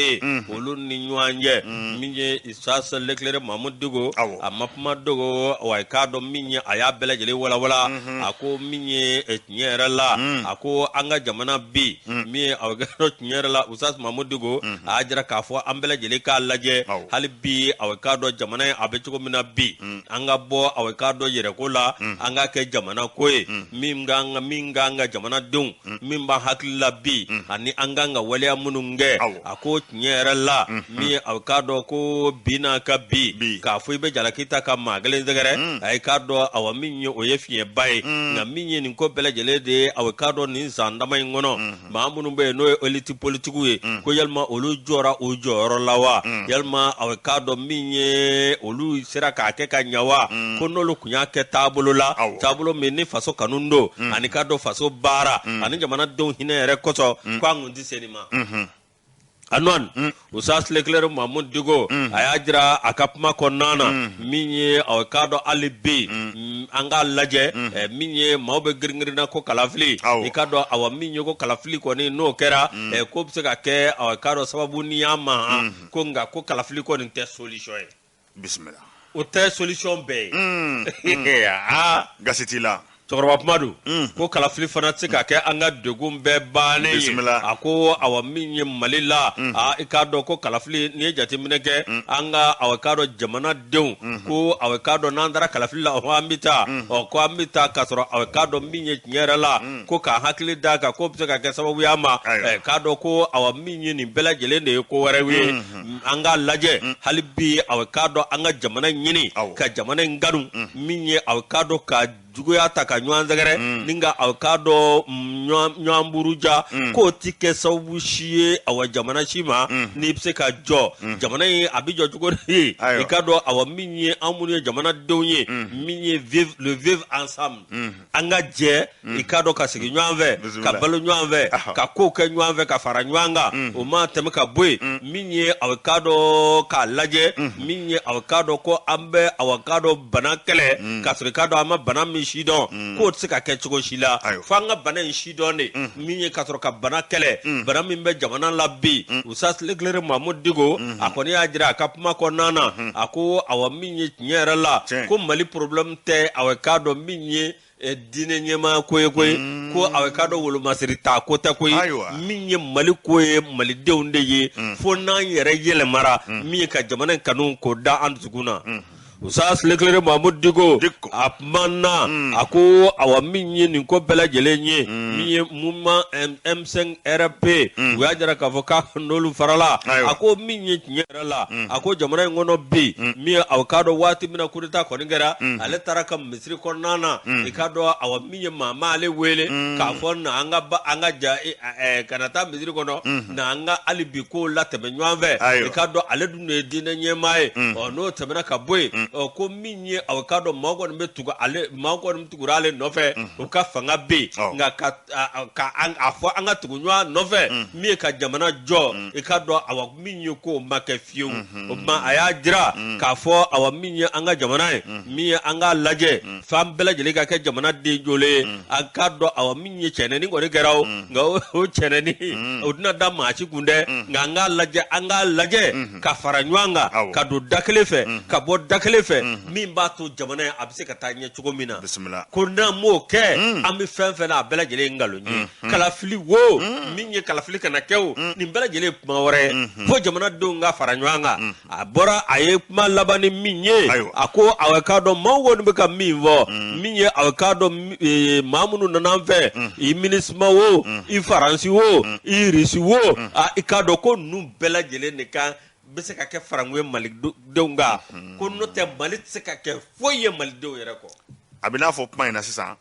olu ni ɲɔgɔn cɛ. Min ye Oustaz l'éclaireur Mahmoud Dicko a ma kuma dogo, wa i k'a dɔn min ye a y'a bɛɛ lajɛlen walawala. A ko min ye tiɲɛ yɛrɛ la, a ko an ka jamana bi, min ye aw k'a dɔn tiɲɛ yɛrɛ la Oustaz Mahmoud Dicko a y'a jira k'a fɔ an bɛɛ lajɛlen k'a lajɛ hali bi aw k'a dɔn jamana in a bɛ cogo min na bi, an ka bɔ aw k'a dɔn yɛrɛko la, an k'a kɛ jamana ko ye, min kan ka jamanadenw, min b'an hakili la bi, ani an kan ka waleya minnu kɛ. A ko tiɲɛ yɛrɛ la, min ye aw k'a dɔn ko bi n'a ka bi k'a fɔ i bɛ jalaki ta ka maa kelen sɛgɛrɛ, a ye k'a dɔn awa min ye o ye fiɲɛba ye. Nka min ye nin ko bɛɛ lajɛlen de ye aw k'a dɔn nin san dama in kɔnɔ, maa minnu bɛ yen n'o ye élite politique ye, ko yalima olu jɔra u jɔyɔrɔ la wa, yalima aw k'a dɔn min ye olu sera k'a kɛ ka ɲɛ wa, ko n'olu tun y'a kɛ taabolo la, taabolo min ni faso kanu don, ani k'a dɔn faso baara ani jamanadenw hinɛ yɛrɛ kosɔn, ko an kun tɛ se nin ma. Anwan Oustaz l'éclaireur Mahmoud Dicko a y'a jira a ka kuma kɔnɔna na, min ye aw k'a dɔn hali bi an k'a lajɛ, min ye maaw bɛ girin-girinna ko kalafili, i k'a dɔn awa min ye ko kalafili kɔni n'o kɛra, ko bɛ se ka kɛ aw k'a dɔn sababu ni y'a ma, ko nka ko kalafili kɔni tɛ solution ye. Bisimila. O tɛ solution bɛɛ ye. Aa gasi t'i la. Cɛkɔrɔba kuma don, ko kalafili fana tɛ se ka kɛ an ka degun bɛɛ bannen ye. A ko awa min ye Mali la, aa i k'a dɔn ko kalafili n'i ye jateminɛ kɛ, an ka awa k'a dɔn jamanadenw, ko awa k'a dɔn n'an taara kalafili la, an bɛ taa, ɔ ko an bɛ taa k'a sɔrɔ awa k'a dɔn min ye tiɲɛ yɛrɛ la, ko k'an hakili d'a kan k'o bɛ se ka kɛ sababu y'a ma, k'a dɔn ko awa min ye nin bɛɛ lajɛlen de ye ko wɛrɛw ye. An k'a lajɛ hali bi awa k'a dɔn an ka jamana ɲini, ka jamana in kanu, min ye awa k'a dɔn ka juguya ta ka ɲɔgɔn sɛgɛrɛ, ni ka aw k'a dɔn ɲɔgɔn buruja, k'o ti kɛ sababu si ye awa jamana si ma, n'i bɛ se ka jɔ jamana in a bɛ jɔ cogo di, i k'a dɔn awa min ye an minnu ye jamanadenw ye, min ye le vivre ensemble, an ka jɛ i k'a dɔn ka sigi ɲɔgɔn fɛ, ka balo ɲɔgɔn fɛ, ka kow kɛ ɲɔgɔn fɛ, ka fara ɲɔgɔn kan, o ma tɛmɛ ka bɔ yen. Min ye aw k'a dɔn k'a lajɛ, min ye aw k'a dɔn ko an bɛ aw k'a dɔn bana kɛlɛ, k'a sɔrɔ i k'a dɔn an ma bana min si dɔn, k'o tɛ se ka kɛ cogo si la, fo an ka bana in si dɔn de, min ye ka sɔrɔ ka bana kɛlɛ, bana min bɛ jamana la bi. Oustaz l'éclaireur Mahmoud Dicko a kɔni y'a jira a ka kuma kɔnɔna na, a ko awa min ye tiɲɛ yɛrɛ la, ko Mali problème tɛ aw k'a dɔn min ye diinɛ ɲɛmaa ko ye koyi ko a k'a dɔn wolomasiri ta ko tɛ koyi min ye mali ko ye malidenw de ye fo n'an yɛrɛ yɛlɛmara min ye ka jamana in kanu k'o da an dusukun na Ustaz Leclerc Mahmoud Dicko a kumana a ko awa min ye nin ko bɛɛ lajɛlen ye min ye mouvement M5 RP u y'a jira k'a fɔ k'a n'olu farala a ko min ye tiɲɛ yɛrɛ la a ko jamana in kɔnɔ bi min ye aw k'a dɔn waati min na coup d'état kɔni kɛra ale taara ka misiri kɔnɔna na i k'a dɔn awa min ye maa ma ale wele k'a fɔ na an ka an ka ja kana taa misiri kɔnɔ na an ka hali bi ko latɛmɛ ɲɔgɔn fɛ i k'a dɔn ale dun de ye diinɛ ɲɛmaa ye ɔ n'o tɛmɛna ka bɔ yen ɔ ko min ye aw k'a dɔn maaw kɔni bɛ tugu ale maaw kɔni tugura ale nɔfɛ u ka fanga bɛ yen nka ka ka a fɔ an ka tugu ɲɔgɔn nɔfɛ min ye ka jamana jɔ i k'a dɔn awa min ye k'o ma kɛ fiyewu o tuma a y'a jira k'a fɔ awa min ye an ka jamana ye min ye an k'a lajɛ f'an bɛɛ lajɛlen ka kɛ jamana den jolen ye an k'a dɔn awa min ye cɛnɛni kɔni kɛra o nka o cɛnɛni o tɛna da maa si kun dɛ nka an k'a lajɛ an k'a lajɛ ka fara ɲɔgɔn kan ka don da kelen fɛ ka bɔ da kelen fɛ min b'a to jamana ye a bɛ se ka taa ɲɛ cogo min na ko n'an m'o kɛ an bɛ fɛn fɛn na a bɛɛ lajɛlen ye nkalon ye kalafili wo min ye kalafili kana kɛ o nin bɛɛ lajɛlen ye kuma wɛrɛ ye fo jamanadenw ka fara ɲɔgɔn kan a bɔra a ye kuma laban ni min ye a ko aw k'a dɔn maaw kɔni bɛ ka min fɔ min ye aw k'a dɔn maa minnu nana an fɛ i MINUSMA wo i Faransi wo i Irisi wo i k'a dɔn ko ninnu bɛɛ lajɛlen de kan bɛ se ka kɛ faranko ye malidenw kan ko n'o tɛ Mali tɛ se ka kɛ foyi ye malidenw yɛrɛ kɔ. A bɛ n'a fɔ kuma in na sisan.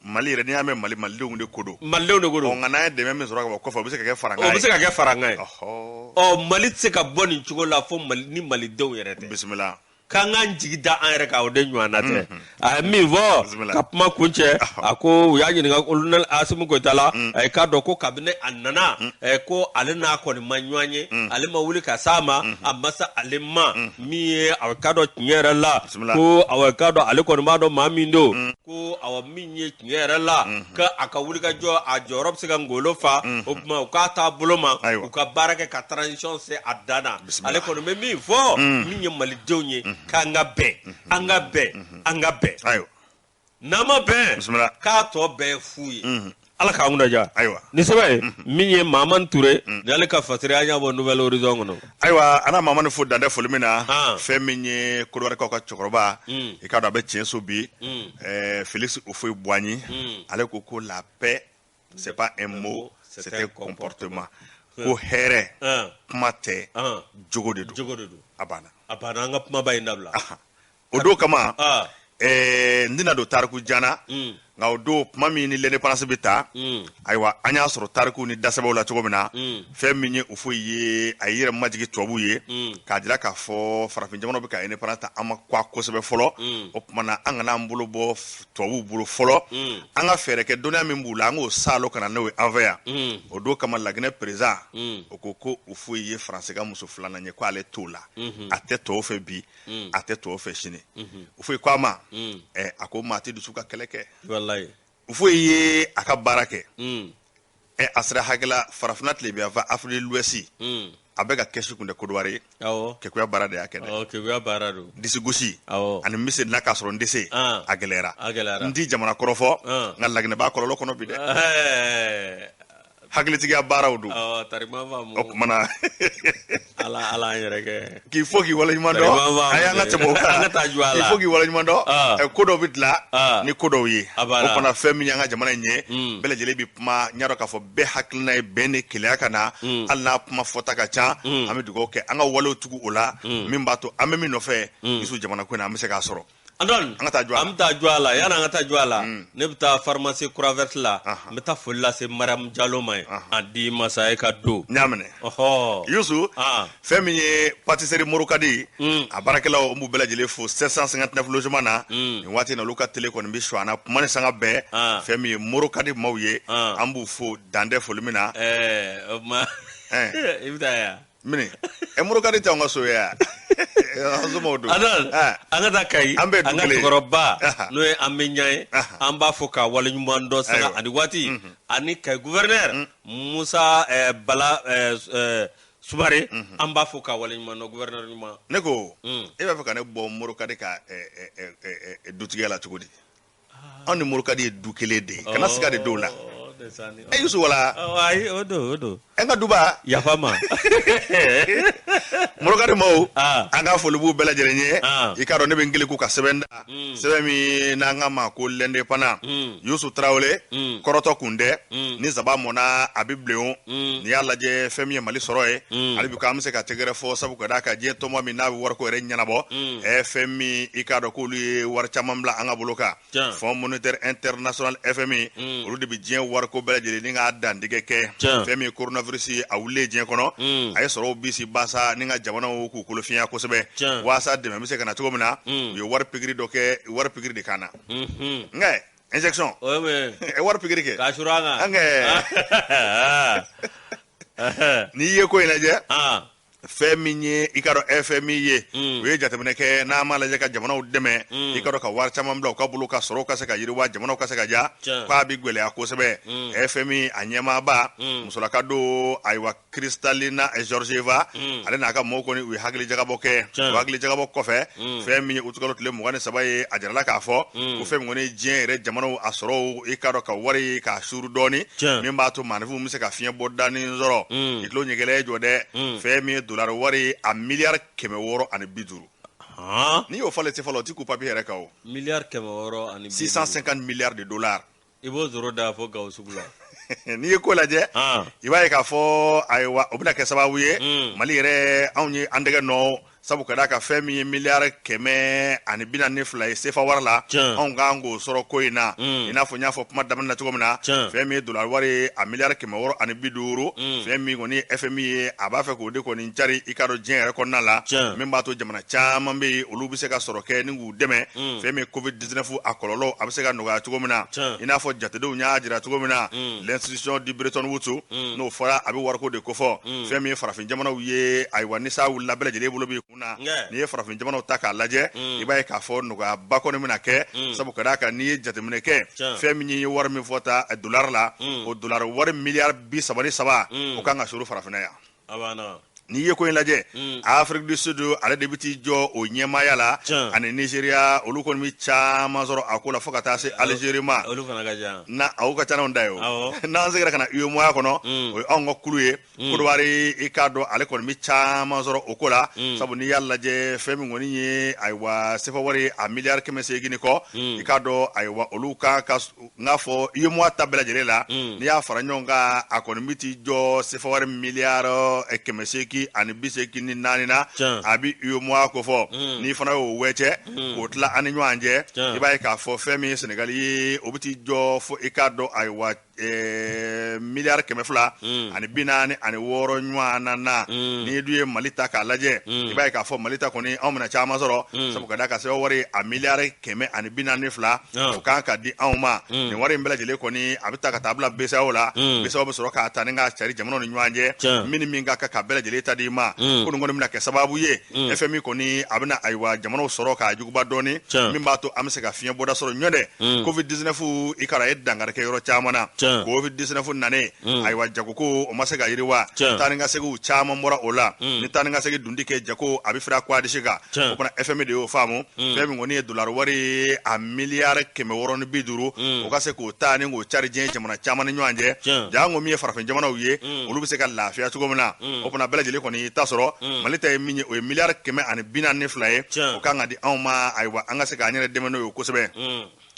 Mali yɛrɛ n'i y'a mɛn Mali malidenw de ko don. Malidenw de ko don. Ɔ nka n'an ye dɛmɛ min sɔrɔ ka bɔ kɔfɛ o bɛ se ka kɛ farankan ye. O bɛ se ka kɛ farankan ye. Ɔ Mali tɛ se ka bɔ nin cogo la fo Mali ni malidenw yɛrɛ tɛ. Bisimila. K'an k'an jigi da an yɛrɛ kan o de ɲɔgɔn na tɛ. A ye min fɔ ka kuma kuncɛ a ko u y'a ɲininka colonel Asimi Goyita la a k'a dɔn ko kabini a nana ko ale n'a kɔni ma ɲɔgɔn ye ale ma wuli ka s'a ma a ma se ale ma min ye a k'a dɔn tiɲɛ yɛrɛ la ko a k'a dɔn ale kɔni b'a dɔn maa min don. Ko awa min ye tiɲɛ yɛrɛ la ko a ka wulikajɔ a jɔyɔrɔ bɛ se ka ngolo fa o tuma u k'a taa bolo ma u ka baara kɛ ka transition se a dan na ale kɔni bɛ min fɔ min ye malidenw ye k'an ka bɛn an ka bɛn an ka bɛn n'an ma bɛn k'a tɔ bɛɛ ye fu ye ala k'an kunna diya ayiwa ni sɛbɛn ye min ye Mamani Ture ni ale ka fasiri an y'a bɔ Nouvel Horizon kɔnɔ ayiwa an na Mamani fo dan tɛ foli min na fɛn min ye Kɔdiwarikaw ka cɛkɔrɔba i k'a dɔn a bɛ tiɲɛso bi Félix Houphouët Boigny ale ko ko la paix c'est pas un mot c'est un comportement ko hɛrɛ kuma tɛ jogo de don a banna a banna an ka kumaba in dabila o don kama n tɛna don tariku jan na nka o don tuma min ni l'indépendance bɛ ta ayiwa an y'a sɔrɔ tariku ni dasɛbɛw la cogo min na fɛn min ye Houphouët ye a y'i yɛrɛ majigin tubabuw ye k'a jira k'a fɔ farafin jamanaw bɛ ka indépendance ta an ma kwa kosɛbɛ fɔlɔ o tuma na an kana an bolo bɔ tubabuw bolo fɔlɔ an ka fɛɛrɛ kɛ dɔnniya min b'u la an k'o saalo ka na n'o ye an fɛ yan o don kama Laginɛ président o ko ko Houphouët ye Faransi ka muso filanan ye ko ale t'o la a tɛ tɔw fɛ bi a tɛ tɔw fɛ sini Houphouët ko a ma a ko maa tɛ dusu ka kɛlɛ kɛ Houphouët ye a ka baara kɛ a sera hakɛ la farafinna tilebinyanfan Afrique de l'Ouest a bɛ ka kɛsi kun tɛ Côte d'Ivoire ye kekuya baara de y'a kɛ dɛ kekuya baara don disi gosi ani n bɛ se na k'a sɔrɔ n tɛ se a gɛlɛyara n ti jamana kɔrɔfɔ nka Laginɛ b'a kɔlɔlɔ kɔnɔ bi dɛ hakilitigiya baaraw don o tuma na ala ala an yɛrɛ kɛ k'i fo k'i waleɲuman dɔn a y'an ka tɛmɛ o kan an ka taa jɔ a la k'i fo k'i waleɲuman dɔn ko dɔw bɛ dilan ni ko dɔw ye o fana fɛn min y'an ka jamana in ye bɛɛ lajɛlen bɛ kuma n y'a dɔn k'a fɔ bɛɛ hakilina ye bɛn ni kelenya ka na hali n'a kuma fɔta ka ca an bɛ dugawu kɛ an ka walew tugu o la min b'a to an bɛ min nɔfɛ Yusu jamana ko in na an bɛ se k'a sɔrɔ Antoine an ka taa jɔ a la an bɛ taa jɔ a la yanni an ka taa jɔ a la ne bɛ taa pharmacie Croix Verte la n bɛ taa foli lase Mariam Jalo ma yen a di masa ye ka don n y'a minɛ ɔhɔ Yusu fɛn min ye pâtisserie Morokadi a baarakɛlaw n b'u bɛɛ lajɛlen fo 759 logement na nin waati in na olu ka télé kɔni bɛ su an na kuma ni sanga bɛɛ fɛn min ye Morokadi maaw ye an b'u fo dan tɛ foli min na ɛɛ o tuma i bɛ taa yan Mini ɛ Morokadi tɛ anw ka so ye yan an somɔgɔw don Antoine an ka taa Kayi an bɛɛ an ka cɛkɔrɔba n'o ye an bɛ ɲa ye an b'a fo k'a waleɲuman dɔn sanga ani waati ani Kayi gouverneur Musa Bala Sumare an b'a fo k'a waleɲuman dɔn gouverneur ɲuman ne ko e b'a fɛ ka ne bɔ Morokadi ka dutigiya la cogo di Anw ni Morokadi ye du kelen de ye, kana siga de dɔw la. E Yusu, wala? Ayi, o don, o don. An ka duba. Yafa ma. Morokadi maaw, an ka foli b'u bɛɛ lajɛlen ye. I k'a dɔn, ne bɛ n keleku ka sɛbɛn da, sɛbɛn min n'an k'a ma ko L'Indépendant. Yusu Tarawele, kɔrɔtɔ kun tɛ ni zaba mɔnna, a bɛ bilen o. N'i y'a lajɛ, fɛn min ye Mali sɔrɔ ye hali bi, k'an bɛ se ka tɛgɛrɛ fɔ, sabu ka d'a kan diɲɛ tɔnba min n'a bɛ wariko yɛrɛ ɲɛnabɔ, fɛn min i k'a dɔn k'olu ye wari caman bila an ka bolo kan, Fonds monétaire international, FMI, olu de bɛ diɲɛ wariko bɛɛ lajɛlen ni k'a dantigɛ kɛ. Fɛn min ye coronavirus ye, a wulilen diɲɛ kɔnɔ, a ye sɔrɔw bisi basa ni ka jamanaw k'u kolo fiɲɛ kosɛbɛ, waasa dɛmɛ bɛ se ka na cogo min na. U ye wari pikiri dɔ kɛ, wari pikiri de kan na nka injection, wari pikiri kɛ. K'a suru an kan. N'i ye ko in lajɛ, fɛn min ye i ka dɔn FMI ye, u ye jateminɛ kɛ, n'a ma lajɛ ka jamanaw dɛmɛ, i ka dɔn ka wari caman bila u ka bolo ka sɔrɔ ka se ka yiriwa, jamanaw ka se ka ja, k'a bɛ gɛlɛya kosɛbɛ. FMI a ɲɛmaaba musolaka don, ayiwa, Kristalina Georgieva, ale n'a ka mɔgɔw kɔni, u ye hakili jagabɔ kɛ. U hakili jagabɔ kɔfɛ, fɛn min ye utukalo tile 23 ye, a jirala k'a fɔ ko fɛn min kɔni ye diɲɛ yɛrɛ jamanaw a sɔrɔw, i ka dɔn ka wari k'a suuru dɔɔni, min b'a to maaninfinw bɛ se ka fiɲɛ bɔ dani sɔrɔ. I tulo ɲɛgɛlɛ jɔ dɛ, fɛn min ye dolari wari, a miliyari 650, n'i y'o falen fɔlɔ, o ti k'u papiye yɛrɛ kan o. Miliyari 650. 650 milliards de dollars. I b'o zoro da fo Gawo sugu la. N'i ye ko lajɛ, i b'a ye k'a fɔ, ayiwa, o bɛna kɛ sababu ye Mali yɛrɛ, anw ye an tɛgɛ nɔ, sabu ka d'a kan fɛn min ye miliyari 142 ye sefa wari la, anw kan k'o sɔrɔ ko in na. I n'a fɔ n y'a fɔ kuma daminɛ na cogo min na, fɛn min ye dolari wari ye, a miliyari 650, fɛn min kɔni ye FMI ye, a b'a fɛ k'o de kɔni cari, i k'a dɔn, diɲɛ yɛrɛ kɔnɔna la, min b'a to jamana caman bɛ yen, olu bɛ se ka sɔrɔ kɛ ni k'u dɛmɛ, fɛn min ye Covid 19 a kɔlɔlɔ, a bɛ se ka nɔgɔya cogo min na. I n'a fɔ jatedenw y'a jira cogo min na, l'institution du Bretton Woods, n'o fɔra, a bɛ wariko de kofɔ. Fɛn min ye farafin jamanaw ye, ayiwa, ni sa wulila, bɛɛ lajɛlen bolo b'i kun na. N'i ye farafin jamanaw ta k'a lajɛ, i b'a ye k'a fɔ nɔgɔyaba kɔni bɛna kɛ, sabu ka d'a kan n'i ye jateminɛ kɛ, fɛn min ye wari min fɔ ta dolari la, o dolari wari miliyari 33, o kan ka suru farafinna yan. N'i ye ko in lajɛ, Afrique du Sud, ale de bɛ t'i jɔ o ɲɛmaaya la, ani Nigeria, olu kɔni bɛ caman sɔrɔ a ko la, fo ka taa se Algérie ma. Na aw ka ca n'anw ta ye o. N'an seginna ka na UEMOA kɔnɔ, o ye anw ka kulu ye, Côte d'Ivoire, i k'a dɔn, ale kɔni bɛ caman sɔrɔ o ko la, sabu n'i y'a lajɛ, fɛn min kɔni ye, ayiwa, sefa wari a miliyari 800 ni kɔ, i k'a dɔn, ayiwa, olu ka n k'a fɔ UEMOA ta bɛɛ lajɛlen la, n'i y'a fara ɲɔgɔn kan, a kɔni bɛ t'i jɔ sefa wari miliyari 884 na, a bɛ UEMOA kofɔ. N'i fana y'o wɛcɛ k'o tila an ni ɲɔgɔn cɛ, i b'a ye k'a fɔ fɛn min ye Senegali ye, o bɛ t'i jɔ fo, i k'a dɔn, ayiwa, miliyari 246 ɲɔgɔn na. N'i dun ye Mali ta k'a lajɛ, i b'a ye k'a fɔ Mali ta kɔni, anw bɛna caman sɔrɔ, sabu ka d'a kan sefa wari a miliyari 142, o kan ka di anw ma. Nin wari in bɛɛ lajɛlen kɔni, a bɛ ta ka taa bila BCEAO la. BCEAO bɛ sɔrɔ k'a ta ni k'a cari jamanaw ni ɲɔgɔn cɛ, min ni min ka kan, ka bɛɛ lajɛlen ta di i ma. Ko nin kɔni bɛna kɛ sababu ye, FMI kɔni, a bɛna, ayiwa, jamanaw sɔrɔ k'a juguba dɔɔni, min b'a to an bɛ se ka fiɲɛ bɔda sɔrɔ. Ɲɔ dɛ, Covid 19, i k'a dɔn, a ye dankari kɛ yɔrɔ caman na. Covid 19 nanen, ayiwa, jagoko o ma se ka yiriwa, taa ni ka seginw caman bɔra o la. Ni taa ni ka segin dundi kɛ, jago a bɛ fira kwadisi kan. O fana, FMI de y'o faamu. Fɛn min kɔni ye dolari wari ye, a miliyari 650, o ka se k'o ta ni k'o cari diɲɛ jamana caman ni ɲɔgɔn cɛ, janko min ye farafin jamanaw ye, olu bɛ se ka lafiya cogo min na. O fana bɛɛ lajɛlen kɔni ta sɔrɔ. Mali ta ye min ye, o ye miliyari 142 ye, o kan ka di anw ma, ayiwa, an ka se k'an yɛrɛ dɛmɛ n'o ye kosɛbɛ.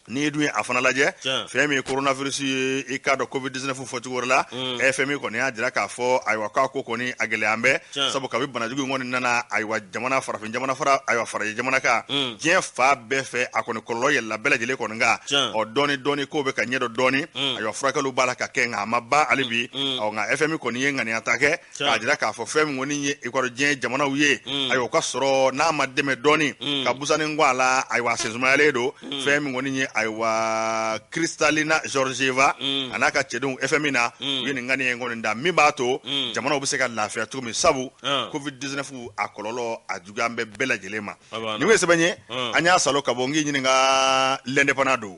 N'i dun ye a fana lajɛ, fɛn min ye coronavirus ye, i k'a dɔn, Covid 19 fɔcogo wɛrɛ la, FMI kɔni y'a jira k'a fɔ, ayiwa, k'a ko kɔni a gɛlɛya bɛ, sabu kabi banajugu in kɔni nana, ayiwa, jamana farafin jamana fara, ayiwa, farajɛ jamana kan, diɲɛ fa bɛɛ fɛ, a kɔni kɔlɔlɔ yɛlɛla bɛɛ lajɛlen kɔni kan. Ɔ, dɔɔni dɔɔni, ko bɛ ka ɲɛdɔn dɔɔni, ayiwa, furakɛliw b'a la ka kɛ, nka a ma ban hali bi. Ɔ, nka FMI kɔni ye ŋaniya ta kɛ k'a jira k'a fɔ fɛn min kɔni ye i kɔrɔ diɲɛ jamanaw ye, ayiwa, o ka sɔrɔ n'a ma dɛmɛ dɔɔni ka busanni kɔ a la, ayiwa, a sensumayalen don. Fɛn min kɔni ye, ayiwa, Kristalina Georgieva a n'a ka cɛdenw FMI na, u ye nin ŋaniya in kɔni da, min b'a to jamanaw bɛ se ka lafiya cogo min, sabu Covid 19 a kɔlɔlɔ a juguya bɛ bɛɛ lajɛlen ma. Nin ye sɛbɛn ye an y'a salo ka bɔ, n k'i ɲininka, L'Indépendant don.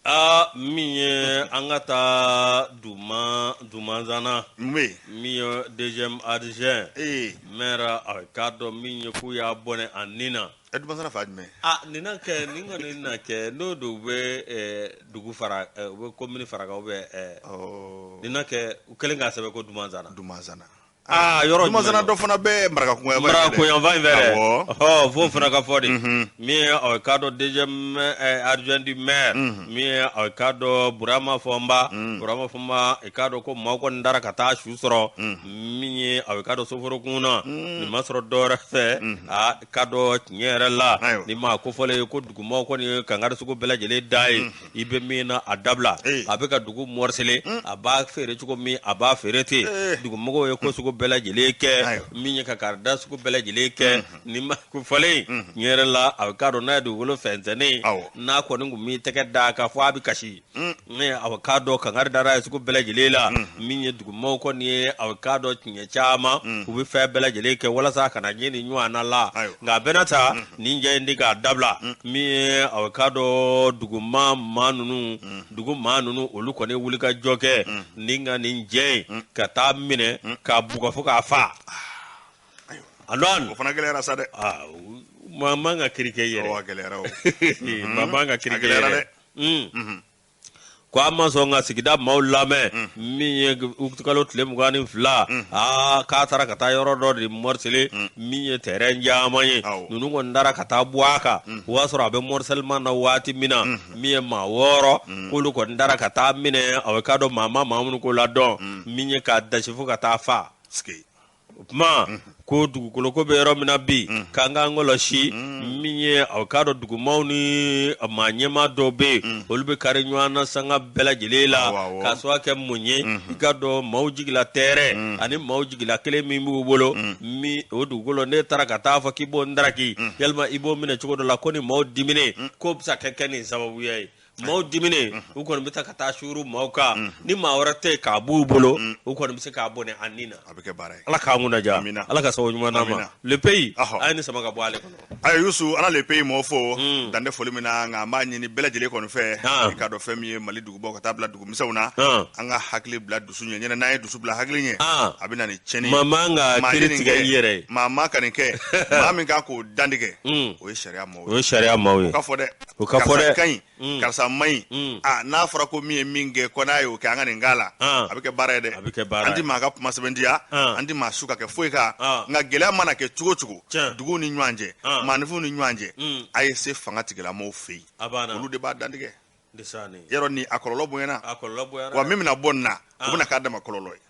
Aa, min ye an ka taa Dumanzana, mun bɛ yen? Min ye deuxième adjoint maire, a k'a dɔn min ye k'u y'a bɔnɛ a nin na. Ɛ, Dumansana fan jumɛn? Ah, nin na kɛ, nin kɔni na kɛ, n'o don u bɛ dugu fara, u bɛ commune fara kan ou bien nin na kɛ, u kɛlen k'a sɛbɛn ko Dumansana. Dumansana. Aa, yɔrɔ Dumansana dɔ fana bɛ Marakakungo yan fan fɛ dɛ. Ɔ, f'o fana ka fɔ de. Min ye aw k'a dɔn deuxième adjoint du maire, min ye aw k'a dɔn Burama Fɔnba, Burama Fɔnba, i k'a dɔn ko maaw kɔni taara ka taa su sɔrɔ min ye aw k'a dɔn soforokun na. Nin ma sɔrɔ dɔwɛrɛ fɛ, a k'a dɔn tiɲɛ yɛrɛ la, ni maa kofɔlen ye ko dugumaaw kɔni ye kankari sugu bɛɛ lajɛlen da ye. I bɛ min na a dabila, a bɛ ka dugu morceler, a b'a feere cogo min a b'a feere ten. Dugumɔgɔw ye ko sugu bɛɛ lajɛlen kɛ, min ye ka karida sugu bɛɛ lajɛlen kɛ. Ni maa kofɔlen tiɲɛ yɛrɛ la, a k'a dɔn n'a ye dugukolo fɛnsɛnnen, n'a kɔni tun m'i tɛgɛ da k'a fɔ a bɛ kasi. Ne a k'a dɔn kankari dara ye sugu bɛɛ lajɛlen la, min ye dugumɔgɔw kɔni ye, a k'a dɔn tiɲɛ caman, u bɛ fɛn bɛɛ lajɛlen kɛ walasa a kana ɲɛ nin ɲɔgɔn na la. Nka a bɛɛ n'a ta, nin jɛ in de k'a dabila. Min ye a k'a dɔn duguma maa ninnu, dugu maa ninnu, olu kɔni wuli ka jɔ kɛ ni ka nin jɛ in ka taa minɛ k'a bugɔ fo k'a fa. A o fana gɛlɛyara sa dɛ. Maa man ka kiri kɛ i yɛrɛ. A gɛlɛyara o. Maa man ka kiri kɛ i yɛrɛ dɛ. Ko a ma sɔn ka sigida maaw lamɛn. Min ye utikalo tile 22, aa, k'a taara ka taa yɔrɔ dɔ de morceler, min ye terrain caman ye. Ninnu kɔni taara ka taa bɔ a kan, o y'a sɔrɔ a bɛ morcellement na waati min na. Min ye maa 6, k'olu kɔni taara ka taa minɛ, a k'a dɔn maa ma maa minnu ko ladɔn, min ye k'a dasi fo ka taa fa. O tuma ko dugukolo ko bɛ yɔrɔ min na bi, k'an k'an kɔlɔsi. Min ye aw k'a dɔn dugumaw ni maa ɲɛmaa dɔw bɛ yen, olu bɛ kari ɲɔgɔn na sanga bɛɛ lajɛlen la, k'a sababu kɛ mun ye? I k'a dɔn maaw jigila tɛrɛ ani maaw jigila kelen min b'u bolo, min o dugukolo n'e taara ka taa fɔ k'i b'o ndaraki, yalima i b'o minɛ cogo dɔ la, ko ni maaw diminen, k'o bɛ se ka kɛ nin sababuya ye. Maaw diminen, u kɔni bɛ taa ka taa suuru maaw kan, ni maa wɛrɛ tɛ yen k'a b'u bolo, u kɔni bɛ se k'a bɔnɛ a ni na. A bɛ kɛ baara ye. Ala k'an kunna diya, Ala ka sababu ɲuman d'an ma. Le Pays, a ye nin sama ka bɔ ale kɔnɔ. Ayiwa Yusu, an na Le Pays mɔgɔw fo dan tɛ foli min na, nka an b'a ɲini bɛɛ lajɛlen kɔni fɛ, i k'a dɔn fɛn min ye Mali dugubaw ka taa bila dugumisɛnw na, an ka hakili bila dusu ɲɛ ɲɛnɛ. N'an ye dusu bila hakili ɲɛ, a bɛ na ni tiɲɛni ye. Maa man ka kiiri tigɛ i yɛrɛ ye. Maa man ka nin kɛ. Maa min kan k'o dantigɛ, o ye sariya maaw ye. O ye sariya maaw ye. O ka fɔ dɛ. O ka fɔ dɛ. Karisa ka ɲi. Karisa man ɲi. Aa, n'a fɔra ko min ye min kɛ, ko n'a y'o kɛ, an ka nin k'a la, a bɛ kɛ baara ye dɛ. A bɛ kɛ baara ye. An tɛ maa ka kuma sɛbɛntiya, an tɛ maa su ka kɛ foyi kan, nka gɛlɛya mana kɛ cogo o cogo duguw ni ɲɔgɔn cɛ, maaninfinw ni ɲɔgɔn cɛ, a ye se fanga tigilamɔgɔw fɛ yen, olu de b'a dantigɛ. Yɔrɔ ni a kɔlɔlɔ bonyana, wa min bɛna bɔ nin na, o bɛna k'a dama kɔlɔlɔ ye.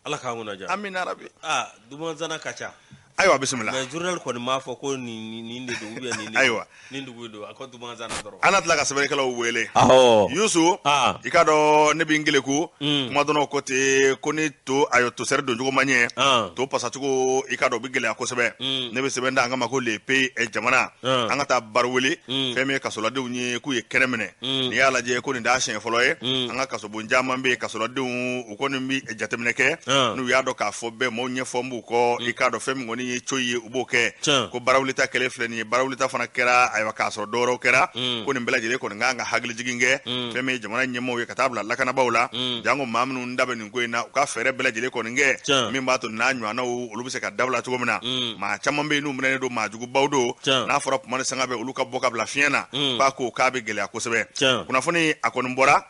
Ala k'an kunna diya. Amina rabi. Aa, Dumansana ka ca. Ayiwa, bisimila. Mais journal kɔni m'a fɔ ko nin nin de don ou bien nin de. Ayiwa. Nin dugu don, a ko Dumansana dɔrɔn. An na tila ka sɛbɛnnikɛlaw wele. Awɔ. Yusu. Aa. I k'a dɔn ne bɛ n keleku. Kuma dɔnnaw ko ten ko ni to ayo tosɛri doncogo ma ɲɛ. To pasacogo, i k'a dɔn o bɛ gɛlɛya kosɛbɛ. Ne bɛ sɛbɛn da an kama ko Le Pays jamana. An ka taa Barouéli. Fɛn min ye kasoladenw ye k'u ye kɛnɛ minɛ. N'i y'a lajɛ ko nin t'a siɲɛ fɔlɔ ye. An ka kasobon caman bɛ yen, kasoladenw u kɔni bɛ jateminɛ kɛ, n'u y'a dɔn k'a fɔ bɛɛ maaw ɲɛfɔ b'u kɔ, i k'a dɔn fɛn min kɔni ye coyi ye, u b'o kɛ. Ko Barouéli ta kɛlen filɛ nin ye, Barouéli ta fana kɛra, ayiwa, k'a sɔrɔ dɔwɛrɛw kɛra, ko nin bɛɛ lajɛlen kɔni kan ka hakilijigin kɛ fɛn min ye jamana ɲɛmɔgɔw ye, ka taa bila lakanabaaw la, janko maa minnu da bɛ nin ko in na, u ka fɛɛrɛ bɛɛ lajɛlen kɔni kɛ min b'a to n'a ɲɔgɔnnaw olu bɛ se ka dabila cogo min na. Maa caman bɛ yen n'u minɛnen don, maa jugubaw don, n'a fɔra kuma ni sanga bɛ olu ka bɔ ka bila fiɲɛ na, k'a ko k'a bɛ gɛlɛya kosɛbɛ. Kunnafoni a kɔni bɔra,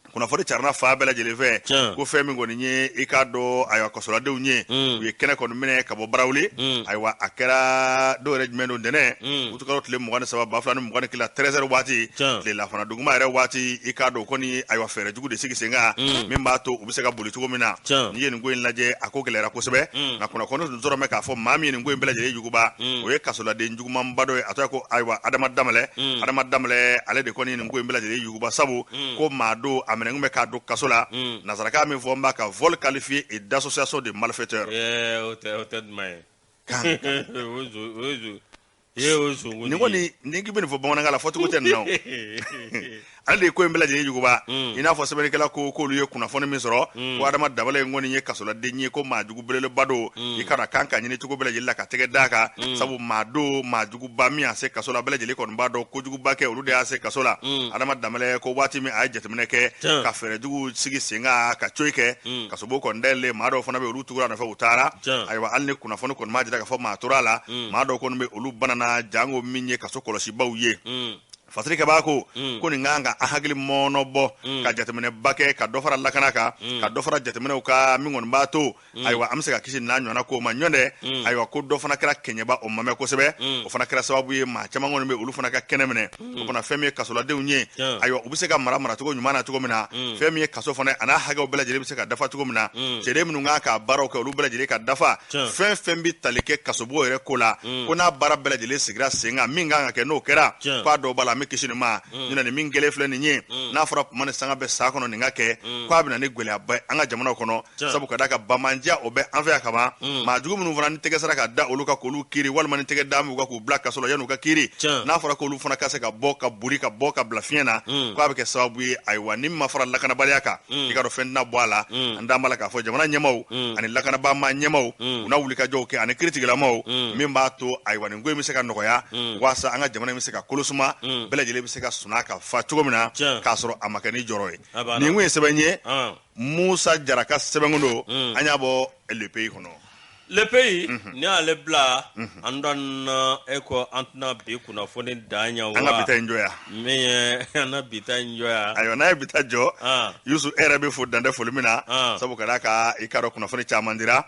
kunnafoni carina fan bɛɛ lajɛlen fɛ, ko fɛn min kɔni ye, i k'a dɔn, ayiwa, kasoladenw ye, u ye kɛnɛ kɔni minɛ ka bɔ Barouéli. Ayiwa, a kɛra dɔw yɛrɛ jumɛn don, ntɛnɛn utukalo tile 23 2021, 13 heures waati, tilelafana duguma yɛrɛ waati, i k'a dɔn kɔni, ayiwa, fɛɛrɛ jugu de sigi sen kan min b'a to u bɛ se ka boli cogo min na. N'i ye nin ko in lajɛ, a ko gɛlɛyara kosɛbɛ. Nka kunnafoni tun sɔrɔ mɛ k'a fɔ maa min ye nin ko in bɛɛ lajɛlen juguba, o ye kasoladen jugumanba dɔ ye, a tɔgɔ ko, ayiwa, Adama Danbɛlɛ. Adama Danbɛlɛ, ale de kɔni ye nin ko in bɛɛ lajɛlen yuguba, sabu ko maa don a minɛ bɛ k'a don kaso la, nansarakan min fɔ n b'a ka vol qualifié et d'association de malfaiteurs. O tɛ duman ye. Nin kɔni, ni k'i bɛ nin fɔ bamanankan la, fɔcogo tɛ nin na o. Ale de ye ko in bɛɛ lajɛlen yuguba. I n'a fɔ sɛbɛnnikɛla ko k'olu ye kunnafoni min sɔrɔ, ko Adama Dabale in kɔni ye kasoladen ye, ko maa jugu belebeleba don. I kana kan ka ɲini cogo bɛɛ lajɛlen la ka tɛgɛ d'a kan, sabu maa don, maa juguba min y'a se kaso la, bɛɛ lajɛlen kɔni b'a dɔn kojuguba kɛ, olu de y'a se kaso la. Adama Danbɛlɛ ko waati min a ye jateminɛ kɛ ka fɛɛrɛ jugu sigi sen kan ka coyi kɛ, kasobon kɔni dayɛlɛlen, maa dɔw fana bɛ, olu tugura a nɔfɛ, u taara. Ayiwa, hali ni kunnafoni kɔni m'a jira k'a fɔ maa tora a la, maa dɔw kɔni bɛ, olu banana, jango min ye kaso kɔlɔsibaw ye. Fasirikɛbaa ko ko nin kan ka an hakili mɔɔnɔ bɔ ka jateminɛba kɛ, ka dɔ fara lakana kan, ka dɔ fara jateminɛw kan min kɔni b'a to, ayiwa, an bɛ se ka kisi n'a ɲɔgɔnna ko ma. Ɲɔndɛ, ayiwa, ko dɔ fana kɛra Kɛɲɛba, o ma mɛn kosɛbɛ, o fana kɛra sababu ye maa caman kɔni bɛ, olu fana ka kɛnɛ minɛ. O fana, fɛn min ye kasoladenw ye, ayiwa, u bɛ se ka mara maracogo ɲuman na cogo min na, fɛn min ye kaso fana a n'a hakɛw bɛɛ lajɛlen bɛ se ka dafa cogo min na, cɛden minnu kan ka baaraw kɛ, olu bɛɛ lajɛlen ka dafa, fɛn fɛn bɛ tali kɛ kasobon yɛrɛ ko la, ko n'a baara bɛɛ lajɛlen sigira sen kan, min kan ka kɛ, n'o kɛra, k'a dɔw b'a la, an bɛ kisi nin ma. Ɲinɛ nin min kɛlen filɛ nin ye, n'a fɔra kuma ni sanga bɛ san kɔnɔ nin ka kɛ, k'a bɛ na ni gɛlɛyaba ye an ka jamana kɔnɔ, sabu ka d'a kan banbaanciya o bɛ an fɛ yan kaban. Maa jugu minnu fana ni tɛgɛ sera ka da olu kan k'olu kiiri, walima ni tɛgɛ da u kan k'u bila kaso la yan'u ka kiiri, n'a fɔra k'olu fana ka se ka bɔ ka bori ka bɔ ka bila fiɲɛ na, k'a bɛ kɛ sababu ye, ayiwa, ni ma fara lakanabaliya kan, i ka dɔn fɛn tɛna bɔ a la. An d'an b'a la k'a fɔ jamana ɲɛmaaw ani lakanabaa maa ɲɛmaaw, u na wulikajɔw kɛ ani kiiritigilamaw, min b'a to, ayiwa, nin ko in bɛ se ka nɔgɔya, waasa an ka jamana in bɛ se ka kolosuma, bɛɛ lajɛlen bɛ se ka suna ka fa cogo min na, k'a sɔrɔ a ma kɛ ni jɔrɔ ye. Nin kun ye sɛbɛn ye, Musa Jara ka sɛbɛn don, an y'a bɔ Le Pays kɔnɔ. Le Pays ni y'ale bila an dan na, e ko an tɛna bi kunnafoni dan yan. An ka bi ta in jɔ yan. Min ye an na bi ta in jɔ yan. Ayiwa, n'a ye bi ta jɔ, Yusu, e yɛrɛ bɛ fo dan tɛ foli min na, sabu ka d'a kan i k'a dɔn kunnafoni caman dira.